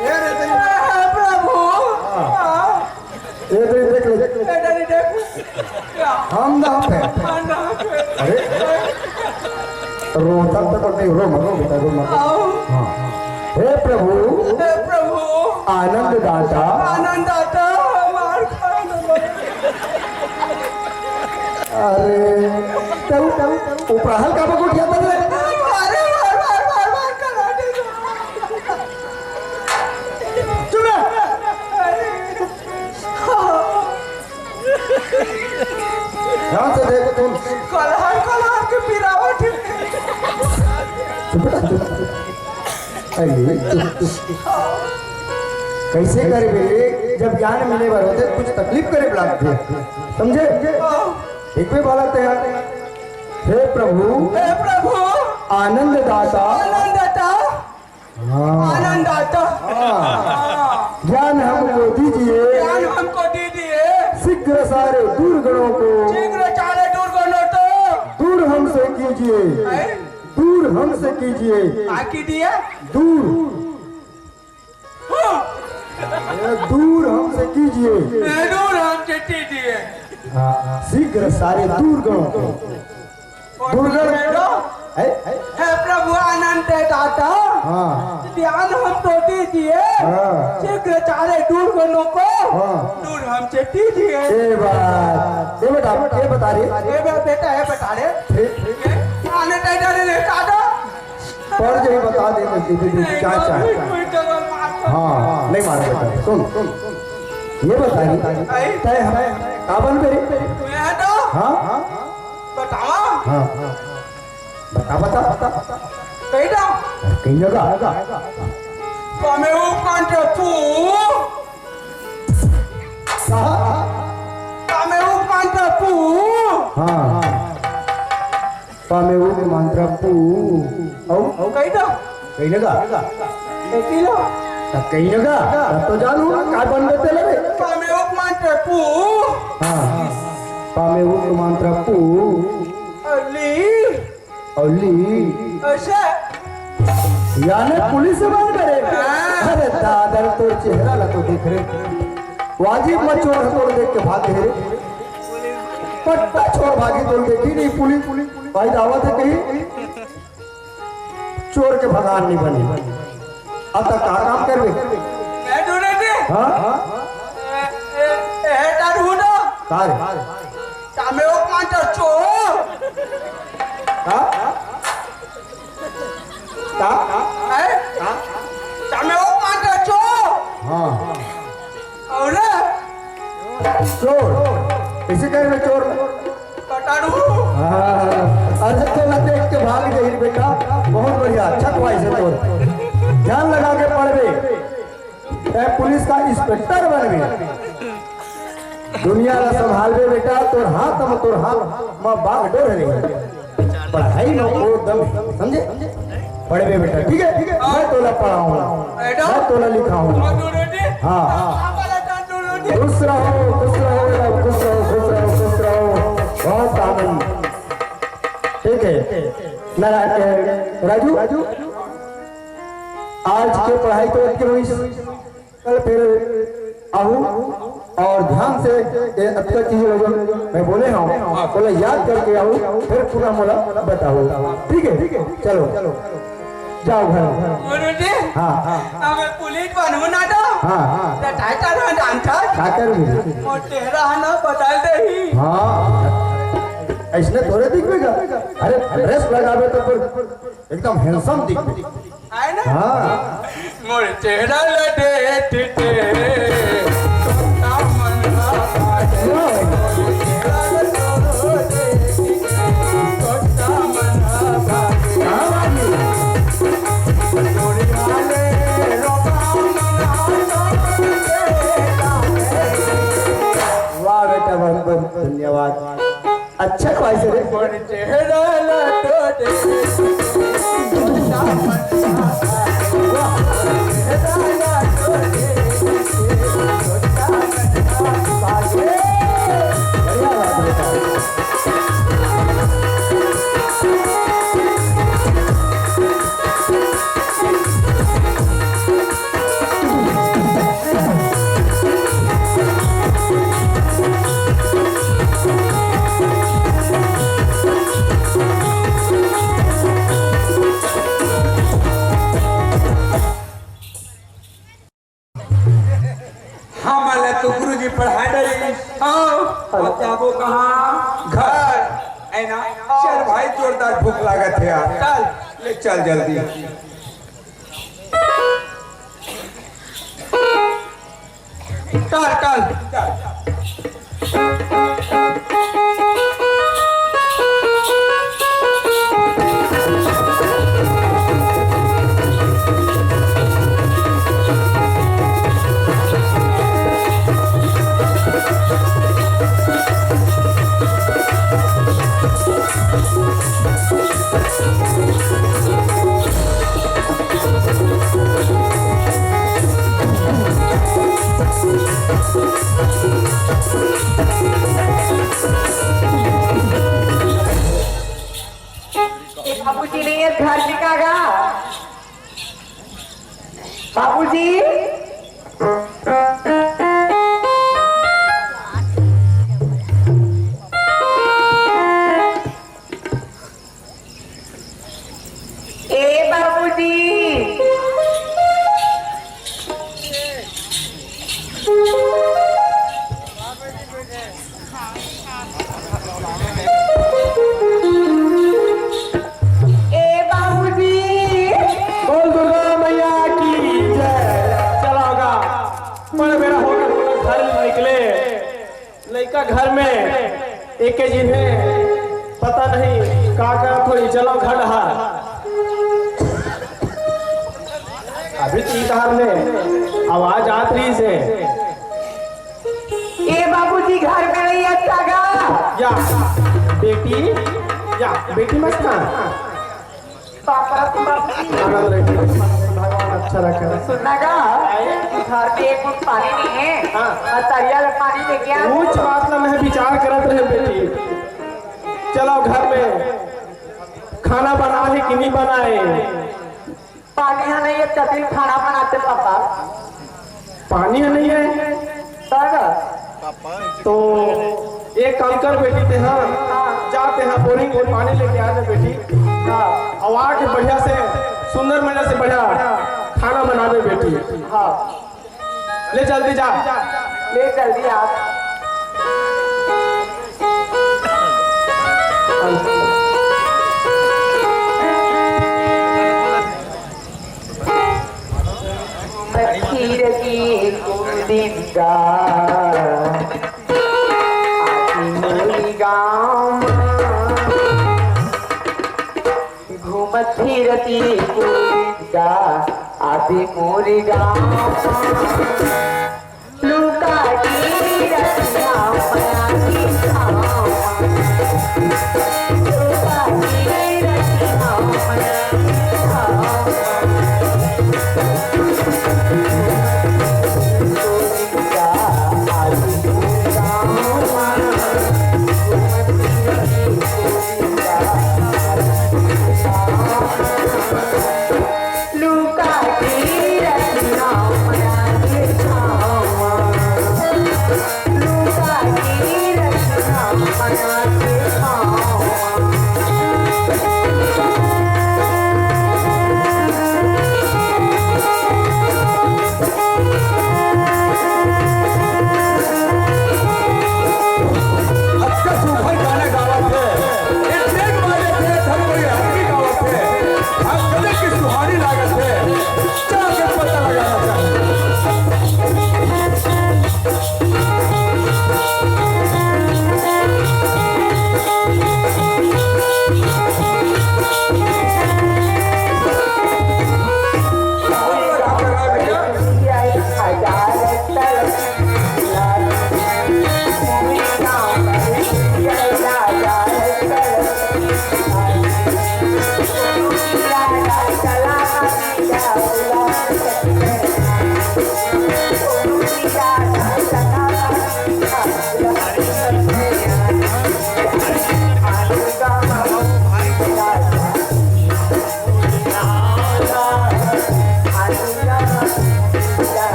हे प्रभु। हाँ। हाँ। ये तो देख ले। ये तो देख। क्या? हम दाम है। हम दाम है। अरे। रो, तब तक नहीं, रो मत, रो बेटा, रो मत। आओ। हाँ। हे प्रभु। हे प्रभु। आनंद दाता। आनंद दाता, मार खा ना। अरे, तू, तू, तू, उपराहल का बगुट जाता है? अरे, मार, मार, मार, मार, मार, करा दे। चुप रह। ध्यान से देख तुम। कलहर, कलहर के पिरावत है। चुप रह, चुप। अरे, चुप, चुप। कैसे करबे? जब ज्ञान मिले बर होथे, कुछ तकलीफ करे बर लागथे। समझे? एक भी बालक तैयार। हे प्रभु। हे प्रभु। आनंद दाता। आनंद दाता। हाँ। आनंद दाता। हाँ। हाँ। ज्ञान हमको दीजिए। ज्ञान हमको दीजिए। शीघ्र सारे दुर्गुणों को। शीघ्र सारे दुर्गुणों को। दूर हमसे कीजिए। हैं? दूर हमसे कीजिए। क्या कीजिए? दूर। हाँ। ये दूर हमसे कीजिए। ये दूर हमसे कीजिए। हाँ, शीघ्र सारे दुर्गुणों को। दुर्गुण। हे, हे। हे प्रभु आनंद दाता। हाँ। ज्ञान हमको दीजिए। हाँ। शीघ्र सारे दुर्गुणों को। हाँ। दूर हमसे कीजिए। ये बात। ये बेटा, ये बता रही। ये बे-, बेटा, ये बता रहे। ठीक। ये आनंद दाता ने दाता। पढ़ के ही बता दे, दे, दे, दे, क्या, क्या? हाँ, नहीं मारो बेटा, सुन, सुन। ये बता रही, तय हम, का बनबे रे? मैं तो हाँ? बतावा। हाँ। बता, बता, बता। कही ना। कही लगा। पामे वो कांटे पू। कहा? पामे वो कांटे पू। हाँ। पामे उक मंत्र पू। अउ? अउ कही तो? कही लगा? कही लो। तब कही लगा? तब तो जानू, का बन देते लगे? पामे उक मंत्र पू। हाँ। पामे उक मंत्र पू। अली। अली। ऐसे। याने पुलिस बन करे। हाँ। अरे दादर तोर चेहरा ला तो देख रे। वाजिब मत चोर ह तोर देख के भाग गे रे। पट्टा छोड़ भागी, तोर देखी नहीं पुलिस। भाई दावत है कहीं चोर के भगान नहीं बनी। अब तक का काम करबे? मैं ढूंढे थे। हाँ? ए, ए, ए, हेटा ढूंढो। का रे? तामे वो पांच चोर। का? का? हैं? का? तामे वो पांच चोर। हाँ। अउ ना? चोर। कैसे कहे मैं चोर? कटारू। हाँ, अरे तो ना देख के भाग जाइए बेटा। बहुत बढ़िया, अच्छा ख्वाहिश है चोर। ध्यान लगा के पढ़बे। पुलिस का इंस्पेक्टर बनबे, दुनिया ला संभालबे बेटा, तोर हाथ म, तोर हाथ म बागडोर हरे। पढ़ाई म वो दम, समझे? पढ़बे बेटा, ठीक है? मैं तोला पढ़ाऊंगा, मैं तोला लिखाऊंगा। हाँ, खुश रहो, खुश रहो, खुश रहो, खुश रहो, खुश रहो। बहुत आनंद। ठीक है, नारायण, राजू, आज के पढ़ाई तो अतके होइस, कल फिर आहू और ध्यान से ये अतका चीज लोगन मैं बोले हूँ, बोले याद करके आहू, फिर पूरा मोला बताओ। ठीक है, चलो, जाओ घर। गुरुजी, हाँ, हाँ। अब मैं पुलिस बनूं ना तो? हाँ, हाँ। तो टाइटल में डांसर? क्या करूँगी? मोर चेहरा है ना बदल दही। हाँ, ऐसने थोड़े दिखबे गा। अरे, ड्रेस लगाबे तो फिर एकदम हैंडसम दिखबे। है ना? हाँ। मोर चेहरा ल देख के, छोटा मन भागे। मोर चेहरा ल देख के, छोटा मन भागे। हाँ, बाबू। वाह बेटा, बहुत बहुत धन्यवाद। अच्छा ख्वाहिश है रे। मोर चेहरा ला तो देख, छोटा मन भागे। चेहरा ला तो देख, छोटा मन भागे। बढ़िया बात बेटा। हमन ला तो गुरुजी पढ़ा डरिस। हाँ। अब जाबो कहाँ? घर। है ना? चल भाई, जोरदार भूख लागत हे यार। चल। ले चल जल्दी। चल, चल। बाबूजी नहीं है घर में, का गा? बाबूजी। ए बाबूजी। ए बाबूजी। बोल दुर्गा मैया की जय। चला होगा, बड़ बेरा होगा, घर निकले। लइका घर में एके जिन्हें पता नहीं का करत होही, चलो घर डहा। अभी तीन तार में आवाज आत रही से। ए बाबूजी घर में नहीं अच्छा गा? या बेटी, या बेटी मस्त ना। Papa, papa. आनंद रहे। भगवान अच्छा रखे। सुनना गा, घर में एक घूंट पानी नहीं है। हाँ। और तरिया में पानी लेके आ। कुछ बात ना, मैं विचार करत रहे बेटी। चलो घर में खाना बना है कि नहीं बनाए? पानी है नहीं है, चटिल खाना बनाते पापा। पानी ह नहीं है? तब? तो एक काम कर बेटी, ते हाँ, हाँ। जा ते हाँ बोरिंग से पानी लेके आ जा बेटी। हाँ। और आके बढ़िया से, सुंदर मजा से बढ़िया खाना बनावे बेटी। हाँ। ले जल्दी जा। ले जल्दी आ। मच्छी रखी कुंदिंदा, आदि मोरी गाँव। घूमत फिरत कुंदिंदा, आदि मोरी गाँव।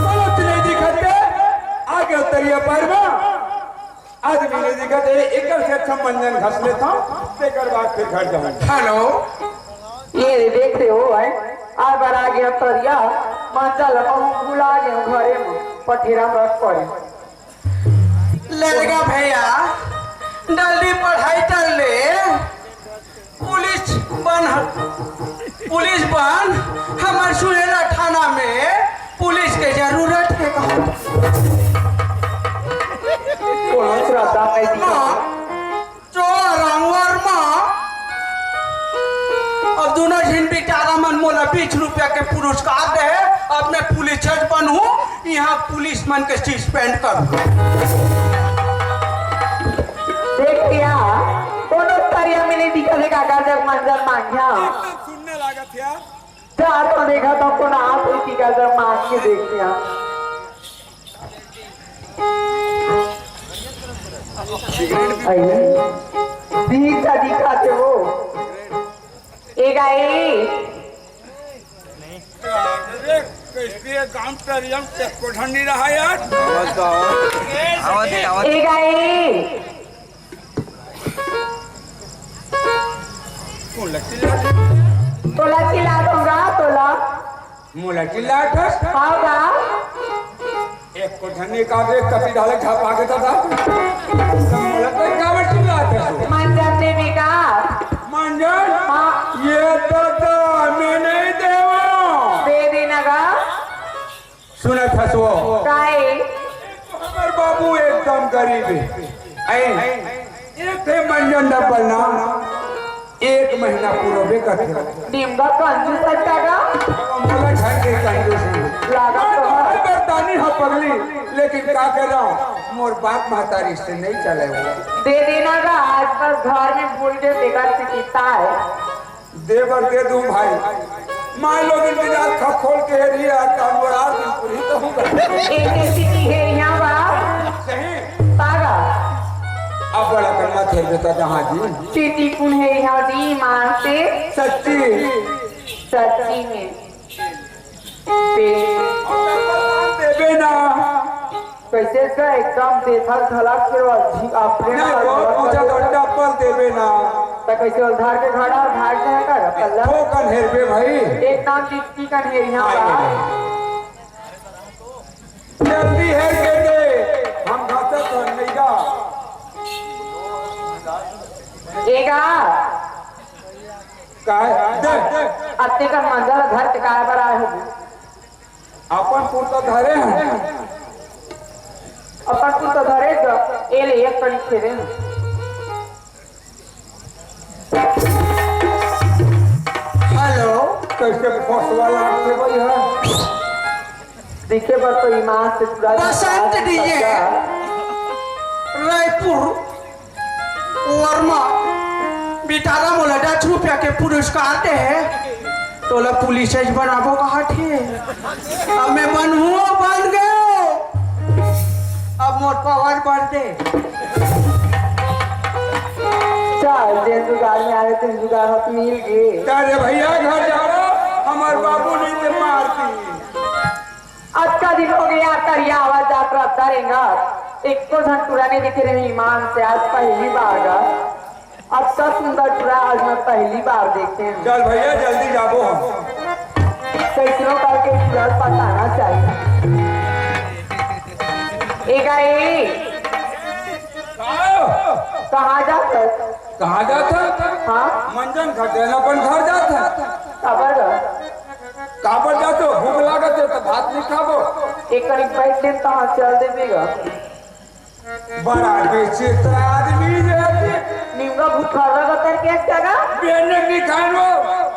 बोलो, तू नहीं दिखत बे? आगे उतरिया पर मा। आदमी नहीं दिखत, ए-, एकर से अच्छा मंजन घस लेता हूँ, तेकर बाद फिर घर जाऊँ। हेलो। ये देख रहे हो, है? आए बर आ गया तरिया, माचा लगा हूँ, भुला गया हूँ घरे में, पठेरा में पड़े। लड़का भैया, जल्दी पढ़ाई कर ले। पुलिस बन, पुलिस बन, हमर सुहेला थाना में पुलिस के जरूरत हे का? कोनो श्रद्धा नहीं दिखा। माँ, चोर अंवर माँ, अब दोनों झिन बेचारा मन मोला बीस रुपया के पुरस्कार दे, अब मैं पुलिस बनहूँ, यहाँ पुलिस मन के सस्पेंड कर। देख भैया, कोनो तरिया में नहीं दिखत हे काका जग मंजन मांझा। एकदम सुनने लागत हे यार। जा तो देखा तो कोनो आप ही दिखा जग मांझ के देख लिया। अरे, दिखा दिखा के वो। ए गाई। अरे, कैसे ये गांव तरिया में एको झन नहीं रहा यार? आवाज तो आवाज। आवाज है, आवाज। ए गाई। कौन लगती लग? तोला चिल्ला दूंगा, तोला। मोला चिल्ला उठस? हाँ बा। एको झन नहीं का रे, कति डाले झपा के दादा। मोला तो काबर चिल्ला उठस? मंजन देवी का। मंजन? हाँ। ये दादा, मैं नहीं देवा। दे देना का। सुनत हस वो? काय? हमर बाबू एकदम गरीब हे। ऐ, एक ठे मंजन डब्बल ना, एक महीना पुरोबे करथे। निम्बा कंजूस हे का? मोला झन के कंजूस हे। लागत तो हे। बरदानी हो पगली, लेकिन का करंव, मोर बाप महतारी से नहीं चले वो। दे देना का, आज बस घर में भूल के बेकार से पीता है। दे बर दे दूं भाई, माय लोगिन के जात खखोल के हेरी आ, काम बड़ा दिन पूरी तो होगा। एक ऐसी की है यहाँ बा। सही। पागा। अब बड़ा करना खेल देता जहाँ जी। चीटी कुन है यहाँ जी, ईमान से। सच्ची। सच्ची में। पे। देबे ना। कैसे का एकदम देखल झलक के वो झी-, अपने नहीं, वो पूछा तो डब्बल देबे ना। तो कैसे उधार के घड़ा भाग जाए कर, कल्ला? वो कन हेरबे भाई। एक नाम दीप्ति कन हेर यहाँ आई बा। नहीं। जल्दी हेर के दे, हम घातक तो नहीं जा। एगा। काय? दे, दे। अत्ते का मंजल घर के काय बर आए हो? अपन पुरता धरे हैं। अपन पुरता धरे तो ए ले एक कड़ी खेले हैं। हेलो। कैसे फसवा लागते भाई है? दिखे बर तो ईमान से पूरा बसंत डीजे, रायपुर। वर्मा, बेटारा मोला दस रुपया के पुरस्कार दे हे, तोला पुलिस बनाबो कहत हे। अब मैं बनहूँ, बन गयो। अब मोर पावर बढ़ दे। चल, जेन जुगाड़ में आए, तेन जुगाड़ हाथ मिल गए। अरे भैया, घर जा रहा, हमार बाबू नहीं ते मार दी। अतका दिन हो गया, तरिया आवा जात रहता रेंगा। एको झन टूरा नहीं दिखे रहे ईमान से, आज पहली बार गा। अतना सुंदर टूरा आज मैं पहली बार देखे हँव। चल भैया, जल्दी जाबो हम। कइसनो करके टूरा ल पटाना चाहिए। ए गा ए, का? कहाँ जात हस? कहाँ जात हस? हाँ? मंजन खटेल अपन घर जात हँव। काबर गा? काबर जात हस? भूख लागत हे त भात नइ खाबो। एक कनिक बइठ ले, तहाँ चल देबे गा। बड़ा विचित्र आदमी रे। निमगा भूखा रहा कर के क्या गा? बेने भी खानो,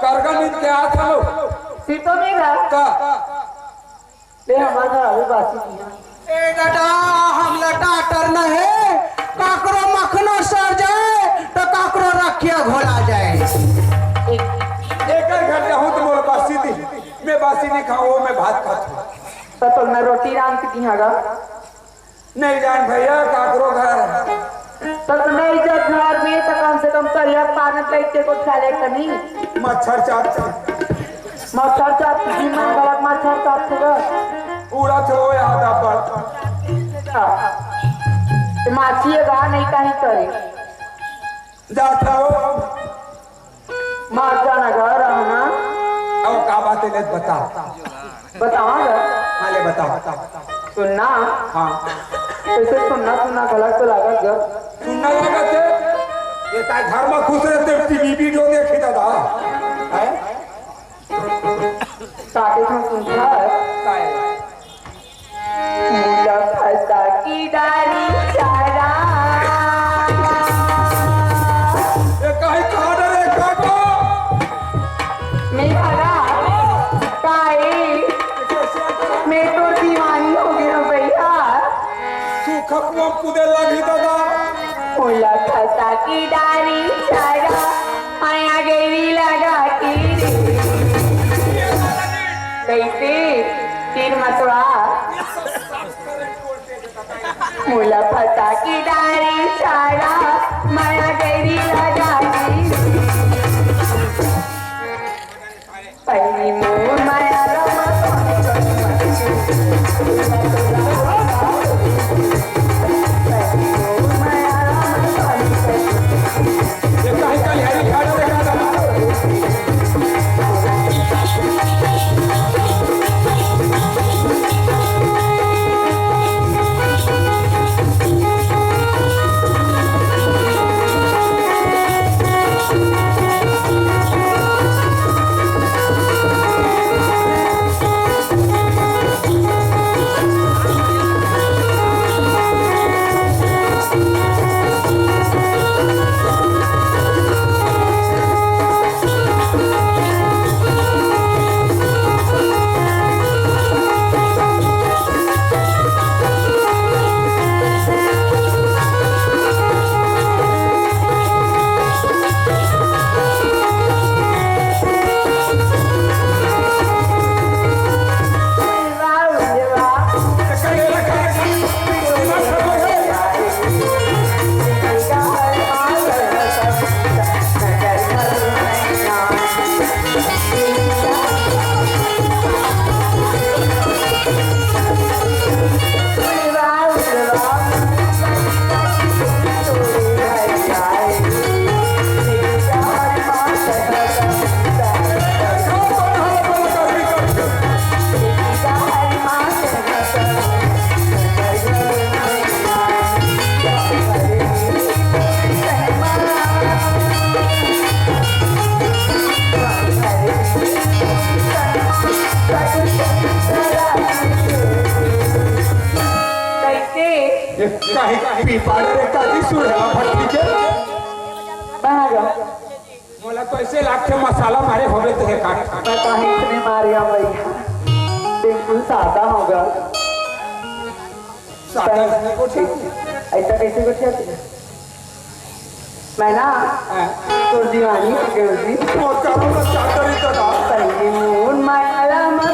करगा नींद के हाथ लो। फिर तो नहीं रहा। का? ले हमारे घर आवे बासी की। ए दादा, हमला डॉक्टर न हे, काकरो मखनो सर जाए, त काकरो रखिया घोला जाए। एक एकर घर जाहूँ त मोर बासी दी, मैं बासी नहीं खाऊँ, मैं भात खात हँव। त तोला मैं रोटी रांध के दिहा गा। नहीं जान भैया, काकरो घर। त नहीं जा घर में, त कम से कम तरिया पानी बैठ के को खा ले तनी। मच्छर चाट। मच्छर चाट, जीवन गलत मच्छर चाट के गा। पूरा थो याद आ पर। हाँ। ते माछी हे गा, नहीं कहीं करे। जात हँव। मार जाना घर आना। अब का बात हे, ले बता। बतावा गा। हाँ, ले बता। सुनना। हाँ। कइसे सुनना, सुनना गलत तो लागत गा। सुनना लागत हे। ये ताई घर में खुश रहते, टीवी वीडियो देखी दादा। हैं? ताके तुम सुनता है। काय? मुला फंसा की डाली चारा। ए, काहे कहा डरे काको? मैं भागा। काहे? मैं तो दीवानी हो गई हूँ भैया। सूखा कुआं कूदे लगी दादा। मुला फंसा की डाली चारा, आया गेरी लगा के रे। कैसे? तीर मतवा। मुला फंसा की डारी चारा, माया गैरी लगा दी। पहली मोर माया रमा, पहली मोर माया रमा, कैसे? ये काहे पी पाड़े रे, काली सुरेला भट्टी के? बना गया। मोला तो ऐसे लागथे मसाला मारे होवे ते हे काट। मैं काहे इतने मारे आ भैया? बिल्कुल सादा होगा। सादा नहीं गोठिया। ऐसा कैसे गोठिया? मैं ना हाँ। तोर दीवानी हो गई जी। मोर का बोला चाकरी का दादा। पहली मोर माया रमा,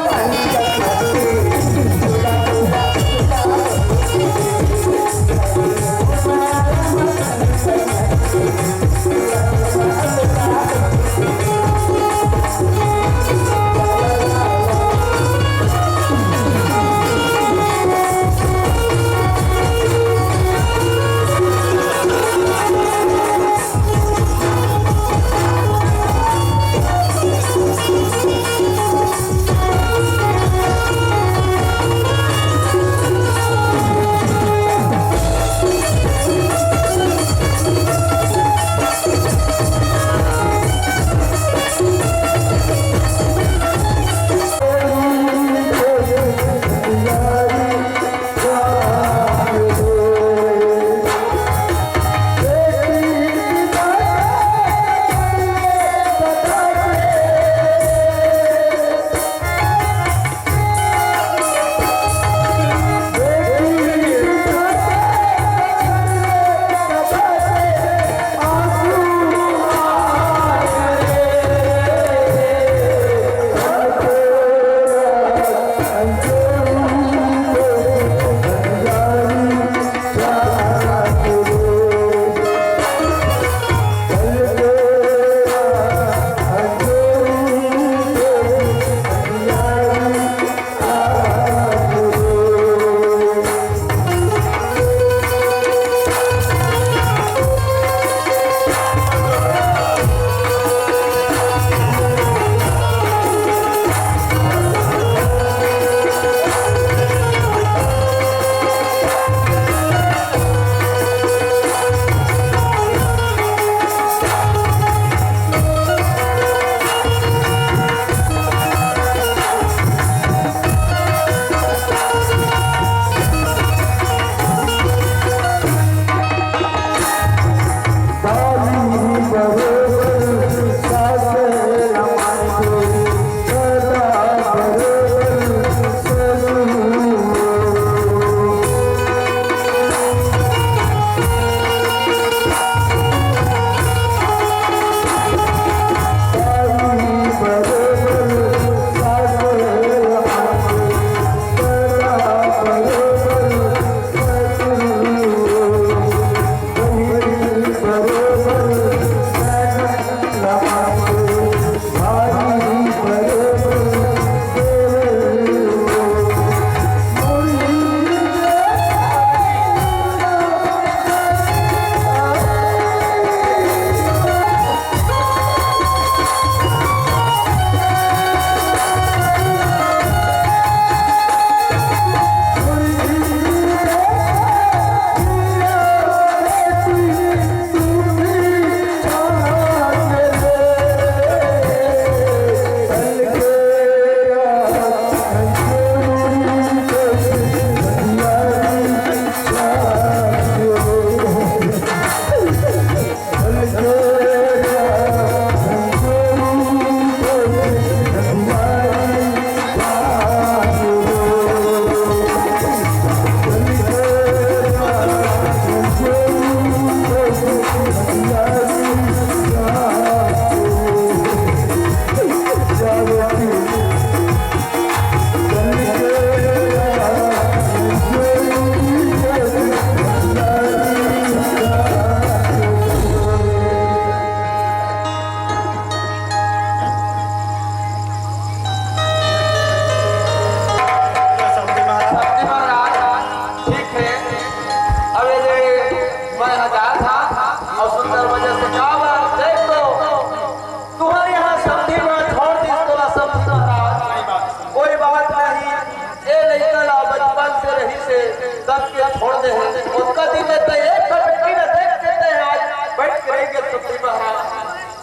दिन में तो एक ठो बेटी न देख के ते आज बैठ के रह गए सुखी महाराज।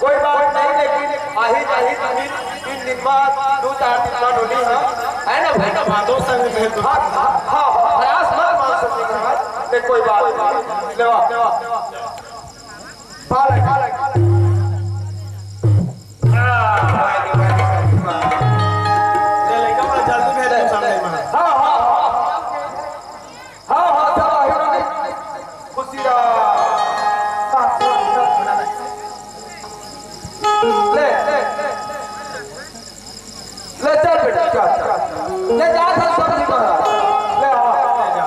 कोई बात नहीं, लेकिन आही जाही दुल्हिन तीन दिन बाद, दो चार दिन बाद होली है, है ना भाई? ना भादो संग में तो हाँ, हाँ, हाँ, हाँ, प्रयास मत मान सकते महाराज, ते कोई बात नहीं। लेवा, लेवा। पालक, पालक। हाँ, भाई, भाई, भाई, भाई। ले, ले, कमला, जल्दी भेज दे सामने में। हाँ, हाँ, हाँ। हाँ, हाँ, सब आगे रुके। खुशी रहा। ले, ले, ले। ले, चल बेटा, चल, चल। ले, जा, चल, सब निकल। ले, हाँ, ले, जा।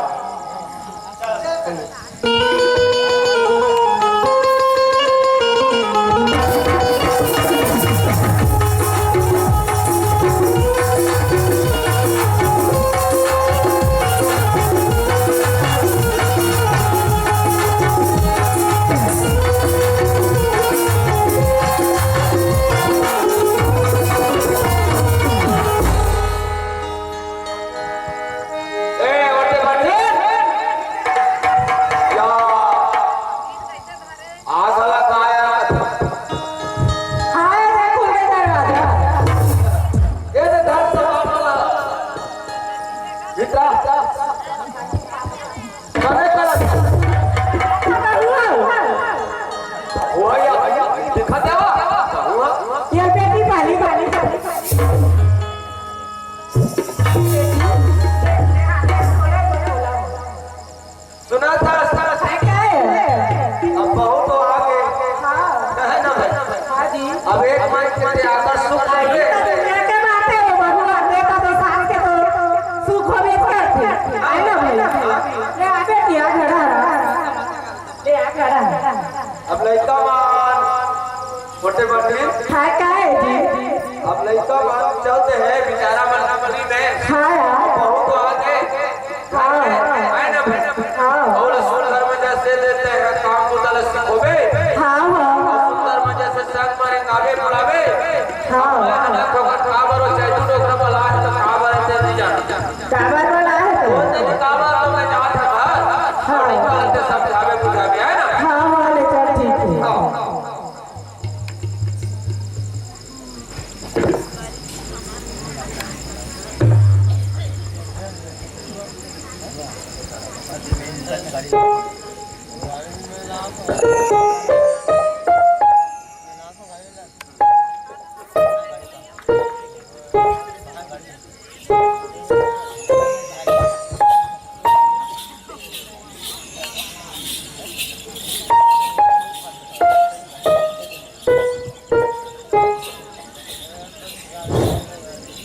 ए, ओटे बाटे। या। आज वाला का आया? आया है खुले दरवाजा। ये तो धन सभा वाला। मित्रा। करे कर। हुआ या, दिखा क्या हुआ? ये बेटी पाली, पाली, पाली, पाली। सुना था, सुना था। क्या है? अब बहू तो आ गई। हाँ। है ना भाई? हाँ जी। अब एक मन के आदर सुख अरे, मिले। तो दुनिया के बात है, वो बहू आते का तो सास के तो सुख होबे करथे। है ना भाई? ले आ बेटी, आ घर आ। ले आ घर आ। अब लइका मन छोटे बाटे। हाँ, का है जी? अब लइका मन चलते हैं, बेचारा मन नौकरी में। हाँ यार। बहुत तो आगे। हाँ। है ना भाई? हाँ। और सुंदर मजा से देते हैं, काम को तलस से होबे। हाँ, हाँ, हाँ। सुंदर मजा से संग मारे, गावे बुलावे। हाँ। मैं ना तो काबर हो, चाहे तू डोकरा बला है, तो काबर है, तेरी जान। काबर बला है तो? वो तेरी काबर तो मैं जात है बाहर। हाँ। और निकालते सब जावे बुझावे, है ना? हाँ, हाँ, ले चल, ठीक है। हाँ।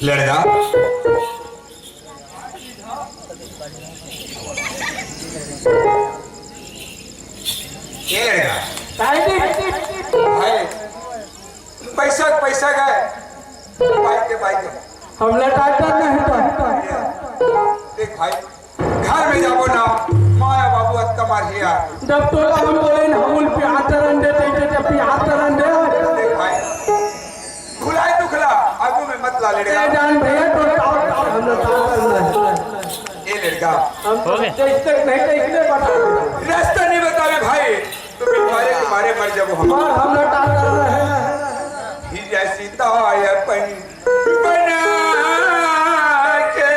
लड़का, ये लड़का। ताई जी। भाई, पैसा, पैसा का है। भाई के, भाई के। हम लटाकर नहीं तो। देख भाई, घर में जाबो ना, माया बाबू अतका मारही यार। जब तोला हम बोले ना, हम उन पे आतर अंडे दे दे, जब भी आतर अंडे। देख भाई, खुलाए दुखला, आगू में मत ला लेड़ेगा। ए जान भैया, तो ताव, हम लोग ताव कर रहे हैं। ए लड़का। हम तो हो गए। जैसे नहीं, तो इसलिए बता दो। रास्ता नहीं बतावे भाई, तो बेचारे के मारे मर जाबो हम। और हम लोग ताव कर रहे हैं। ही जैसी ताय अपन बना के।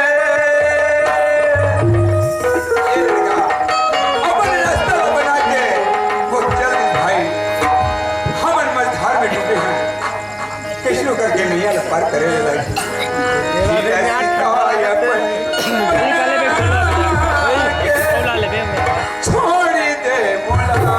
ए लड़का, अपन रास्ता बना के, वो चल भाई, हमन मझधार में डूबे हैं, कइसनो करके नैया ला पार करे ले भाई। निकाले बे, छोड़ दे मोला।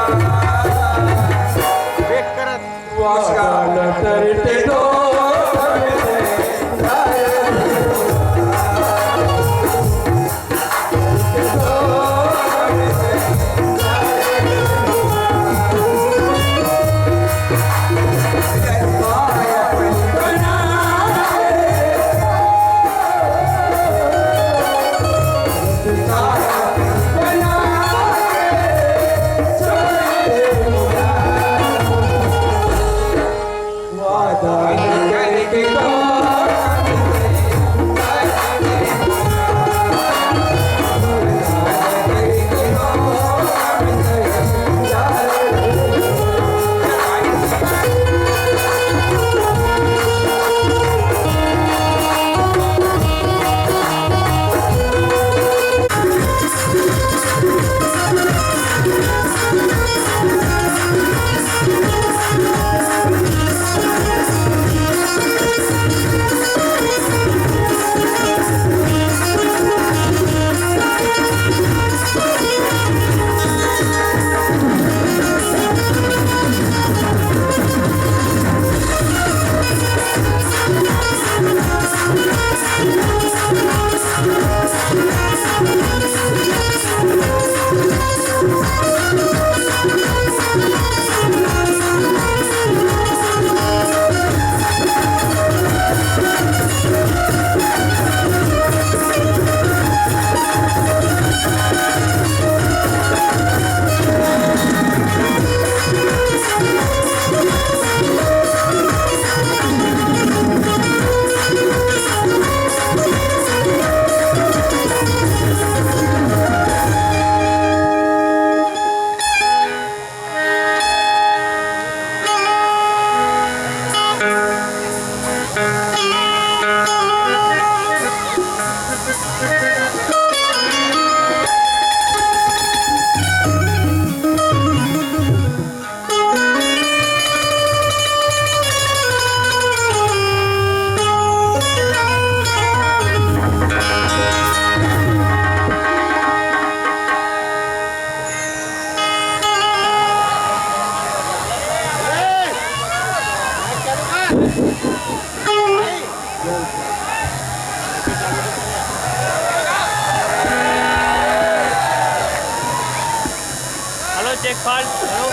फाल्ट। हेलो,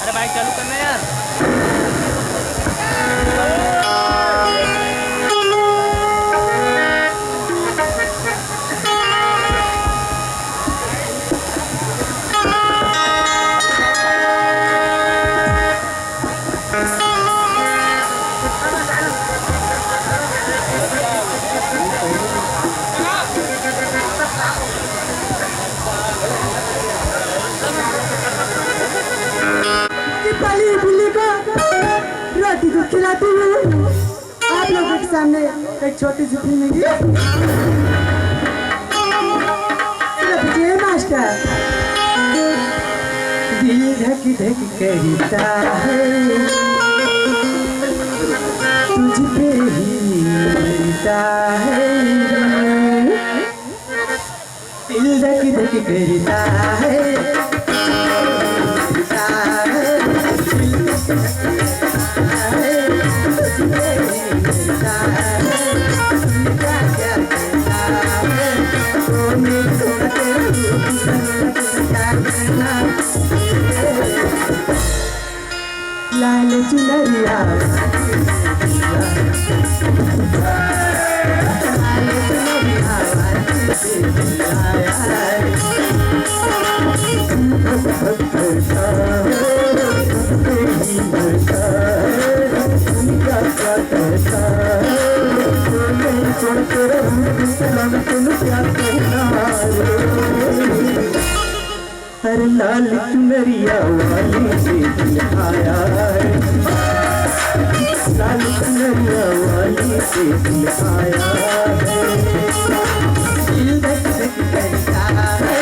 अरे बाइक चालू करना यार। कि पली बिल्ली को रोटी को खिलाती हूँ। आप लोगों के सामने एक छोटी सी फिल्म है। जय मास्टर। दिल धक धक करता है, तुझ पे ही मरता है। दिल धक धक करता है, करता है। दिल धक धक करता है, तुझ पे ही मरता है। तुम क्या क्या करता है, तो मैं तो तेरा रूप क्या करना। लाल चुनरिया वाली, लाल चुनरिया वाली, क्या कहना रे। अरे लाल चुनरिया वाली से दिल आया है, लाल चुनरिया वाली से दिल आया है। दिल धक धक करता है,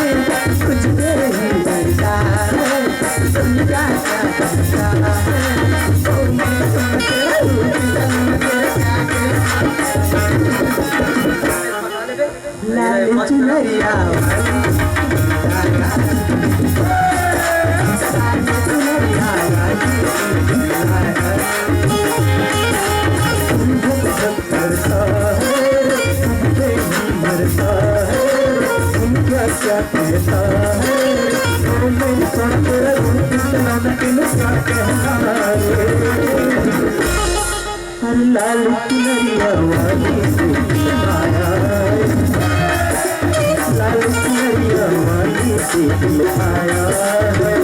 तुझ पे ही मरता है। तुम क्या क्या करता है, ओ मैं तुम तेरा रूप, तुम तेरा क्या क्या। लाल चुनरिया वाली, लाल चुनरिया वाली, करता है, तुझे ही मरता है, तुम क्या क्या कहता है, ओ मेरी सुन तेरा रूप इतना, मैं तेनू क्या कहना रे। हर लाल चुनरिया वाली से दिल आया है, लाल चुनरिया वाली से दिल आया है।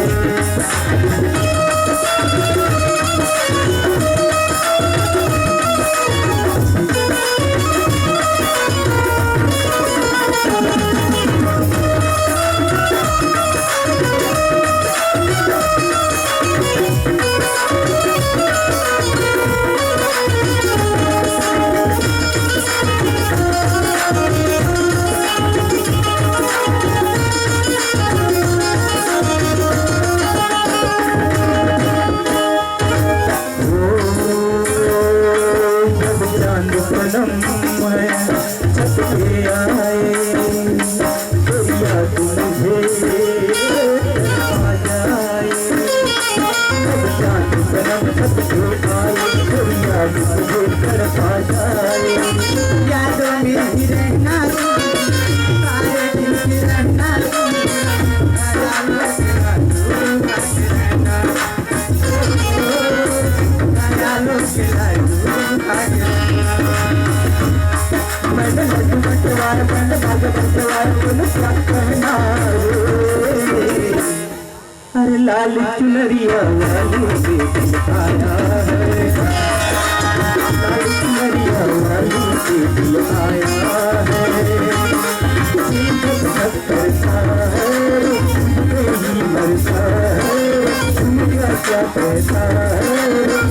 जब चांद सनम है छत पे आए, तो याद मुझे आ जाए। जब चांद सनम छत पे आए, तो याद मुझे तड़पा जाए। यादों में ही रहना, सारे दिन ही रहना, ख्यालों से रहना। अरे लाल चुनरिया वाली से दिल आया है, लाल चुनरिया वाली से दिल आया है। करता है, नहीं मरता है, दुनिया क्या कहता है,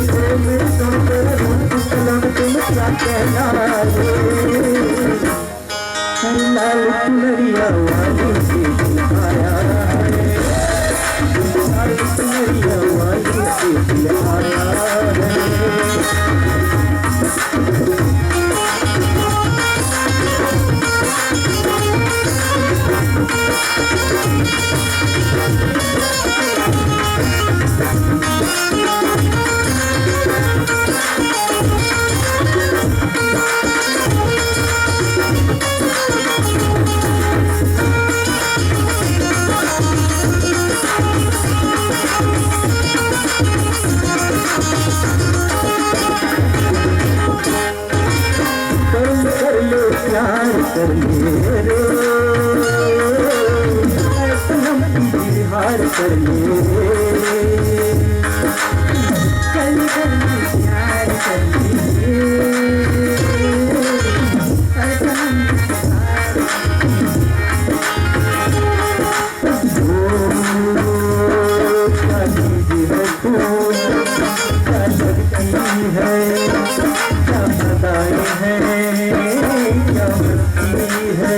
ओ मेरे सुन तेरा रूप कलम तुम क्या कहना रे। लाल चुनरिया वाली से दिल आया है, लाल चुनरिया वाली से दिल आया है। कर ले रे, ऐसा हम इजहार कर ले, कल कर ले, प्यार कर ले, ऐसा हम इजहार कर ले। ओ, क्या चीज है तू, क्या लगती है, क्या अदाएं हैं, क्या मस्ती है,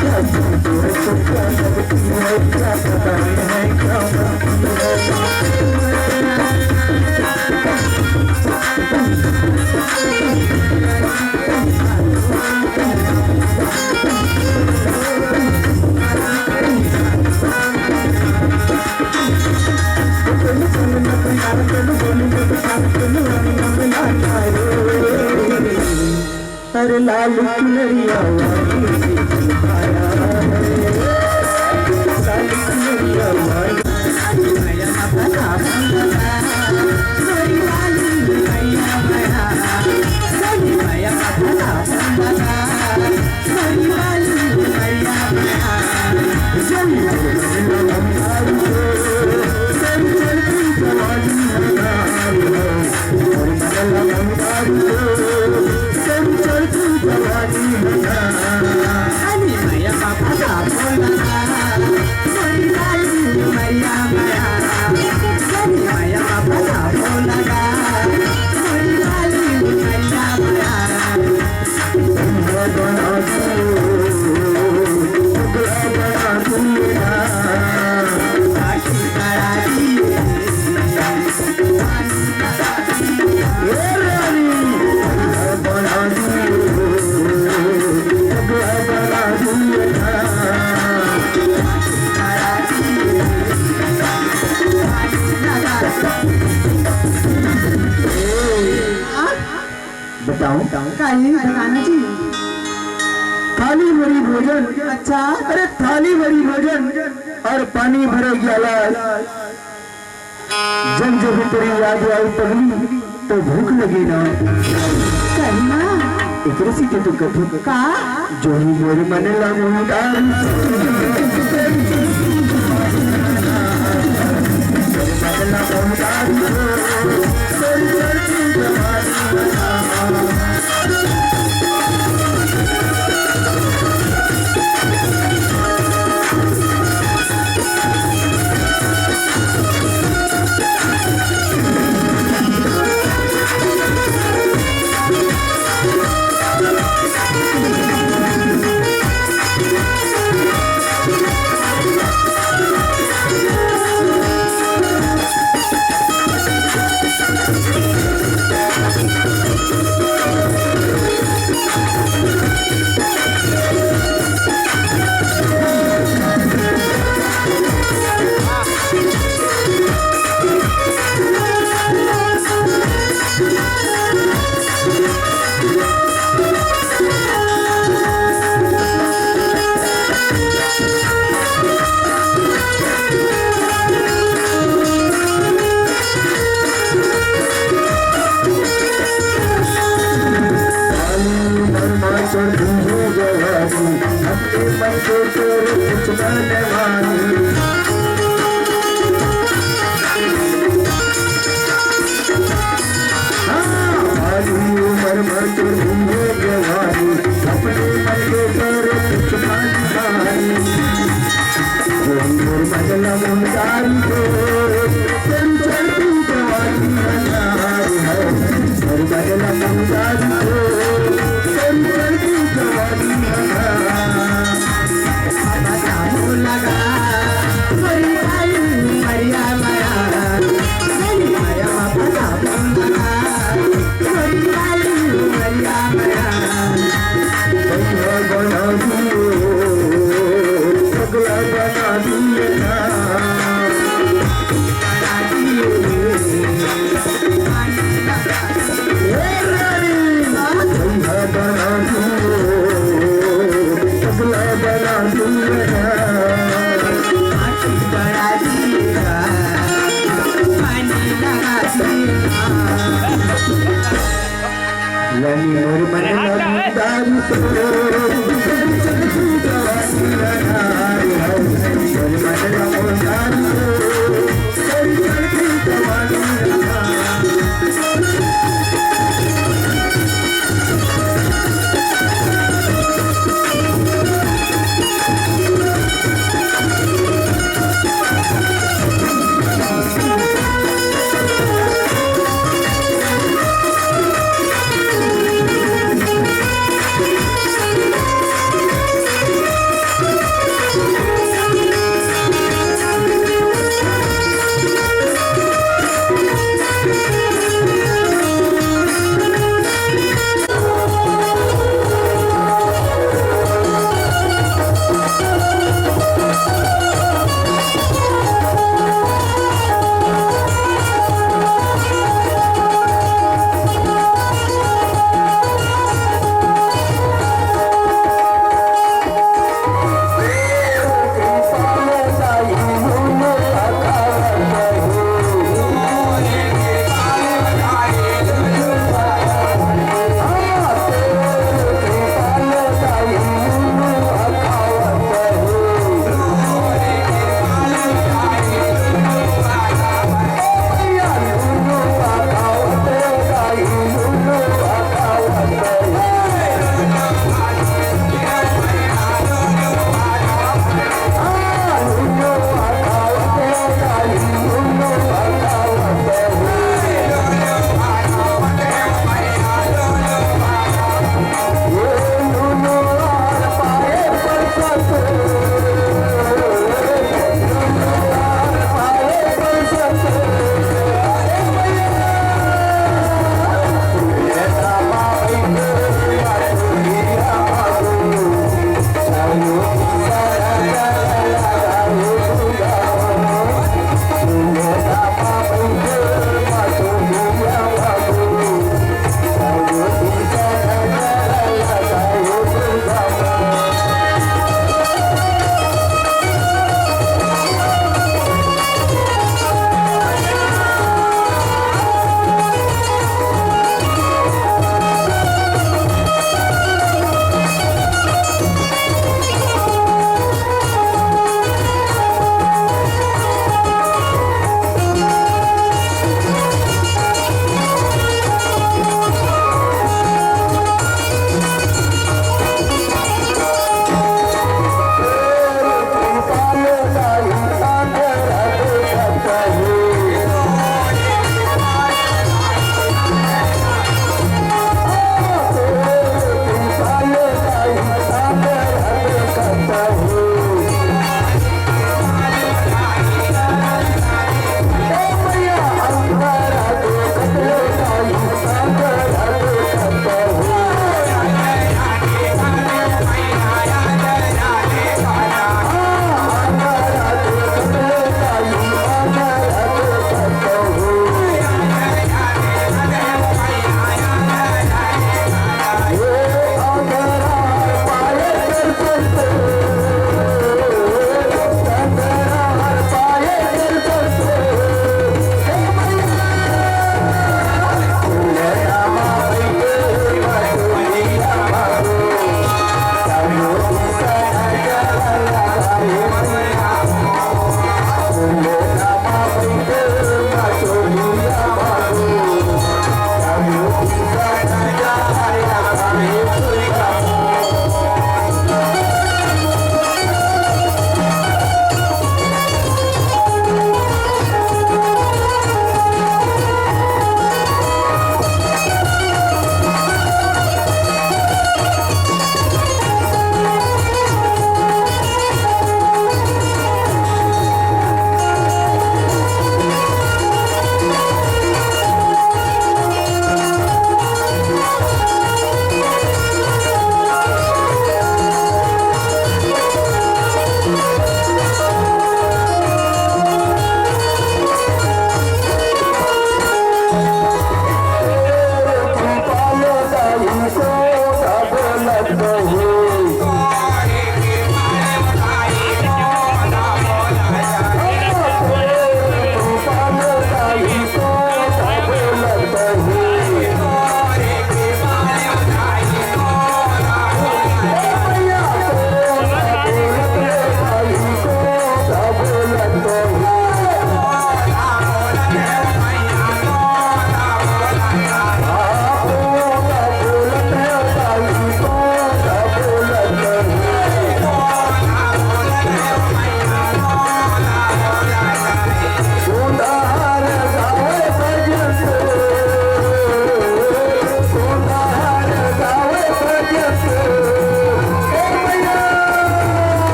क्या चीज है तू, क्या लगती है, क्या अदाएं हैं, क्या मस्ती है। अरे लाल चुनरिया वाली, लाल चुनरिया वाली। बताओ। काली बताना जी। थाली भरी भोजन। अच्छा। अरे थाली भरी भोजन और पानी भरे ग्याला। जब जब तेरी याद आई पगली, तो भूख लगे ना। सही ना। एकरे से तो तू कथू का? जो ही मोर मन ला मुंडारी। अरे हाथ का है।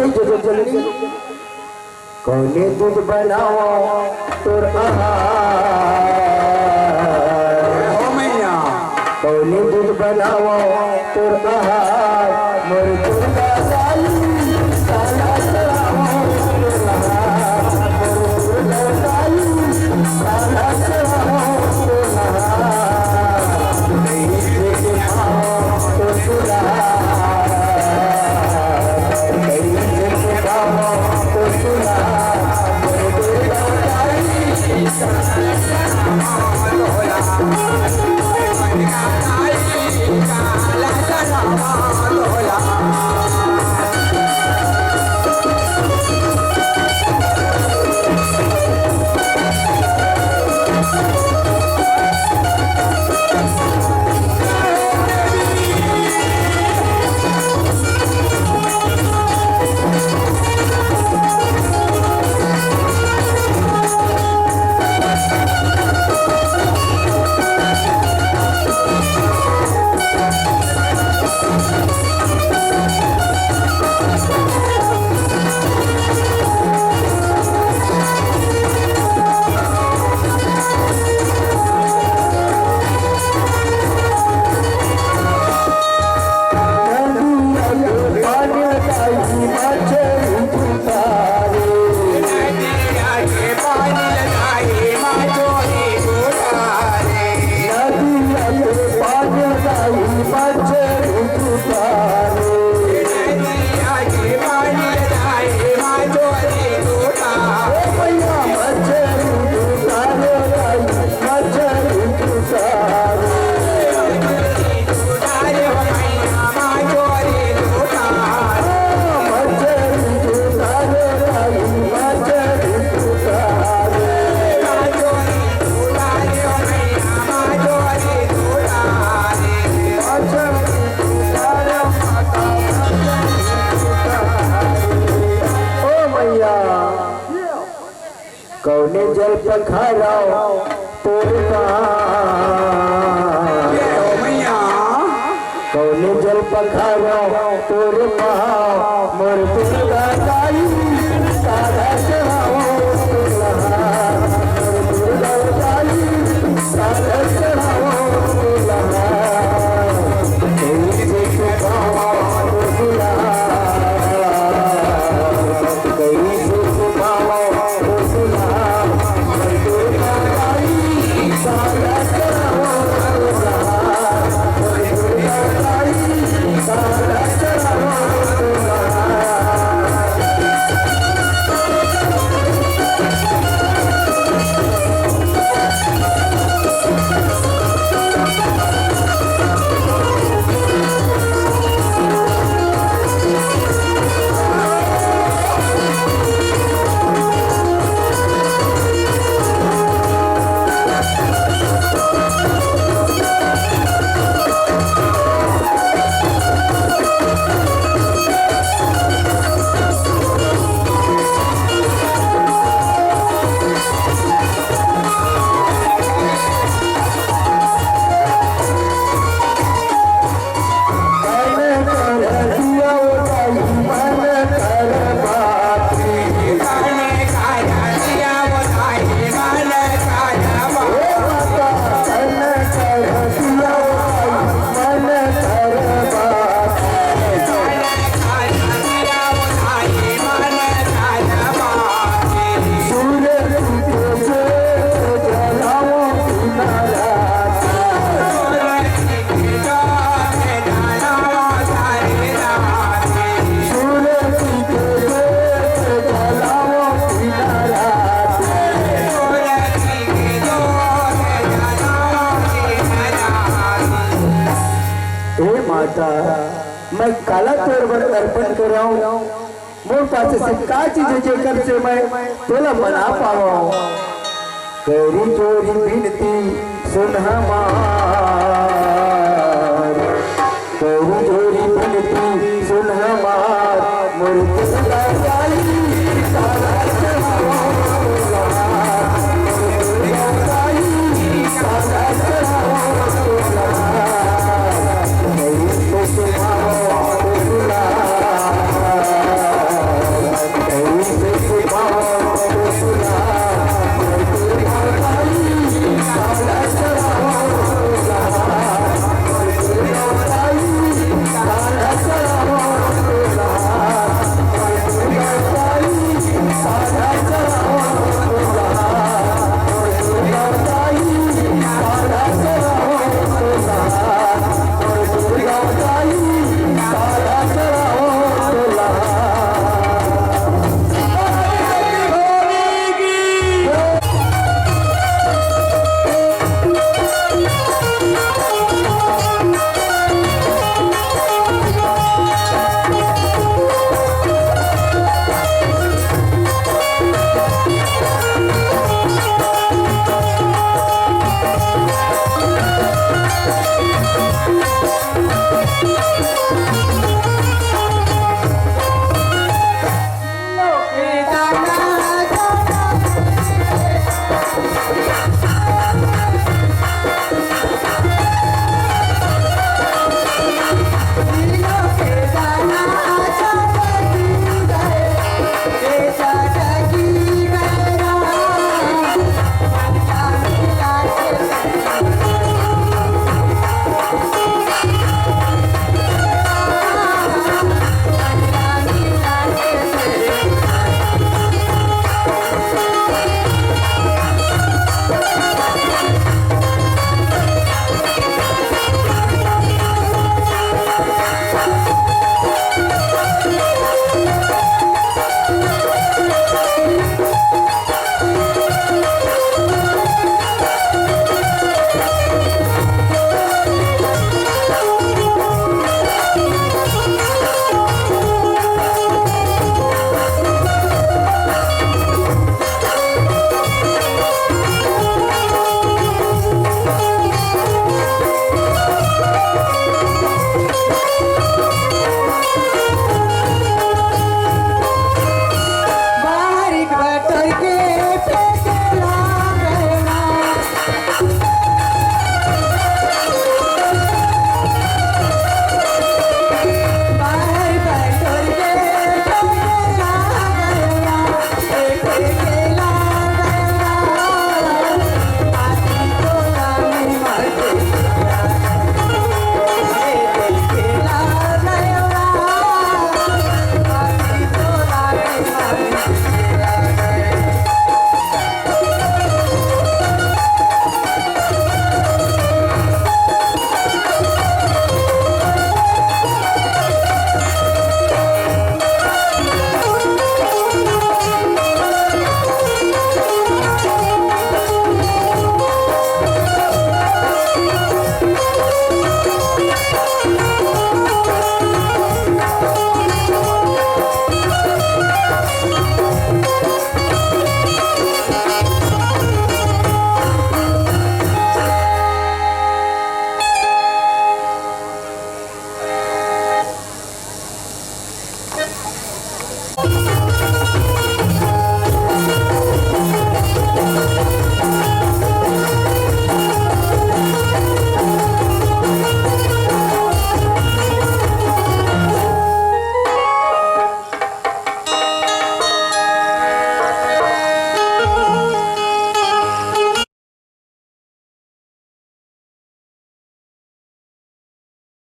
जगत जननी, कौने दूध बनावव तोर आहार। ओ मैया। कौने दूध बनावव तोर आहार, मोर दुर्गा दाई, काला चढ़ावव तोर आहार, मोर दुर्गा दाई, काला चढ़ावव तोर आहार। ओ मैया, कौने जल पखारव तोर पाँव? कौने जल पखारव तोर पाँव? मोर दुर्गा दाई, काला चढ़ावव तोर आहार। मोर दुर्गा दाई, काला चढ़ावव तोर आहार। कइसे छुपावव तोर दुलार? हे माता, मैं काला तोर बर अर्पण करंव? मोर पास अइसे का चीज हे, जेकर से मैं तोला मना पावंव? करी जोरी बिनती सुन हमार।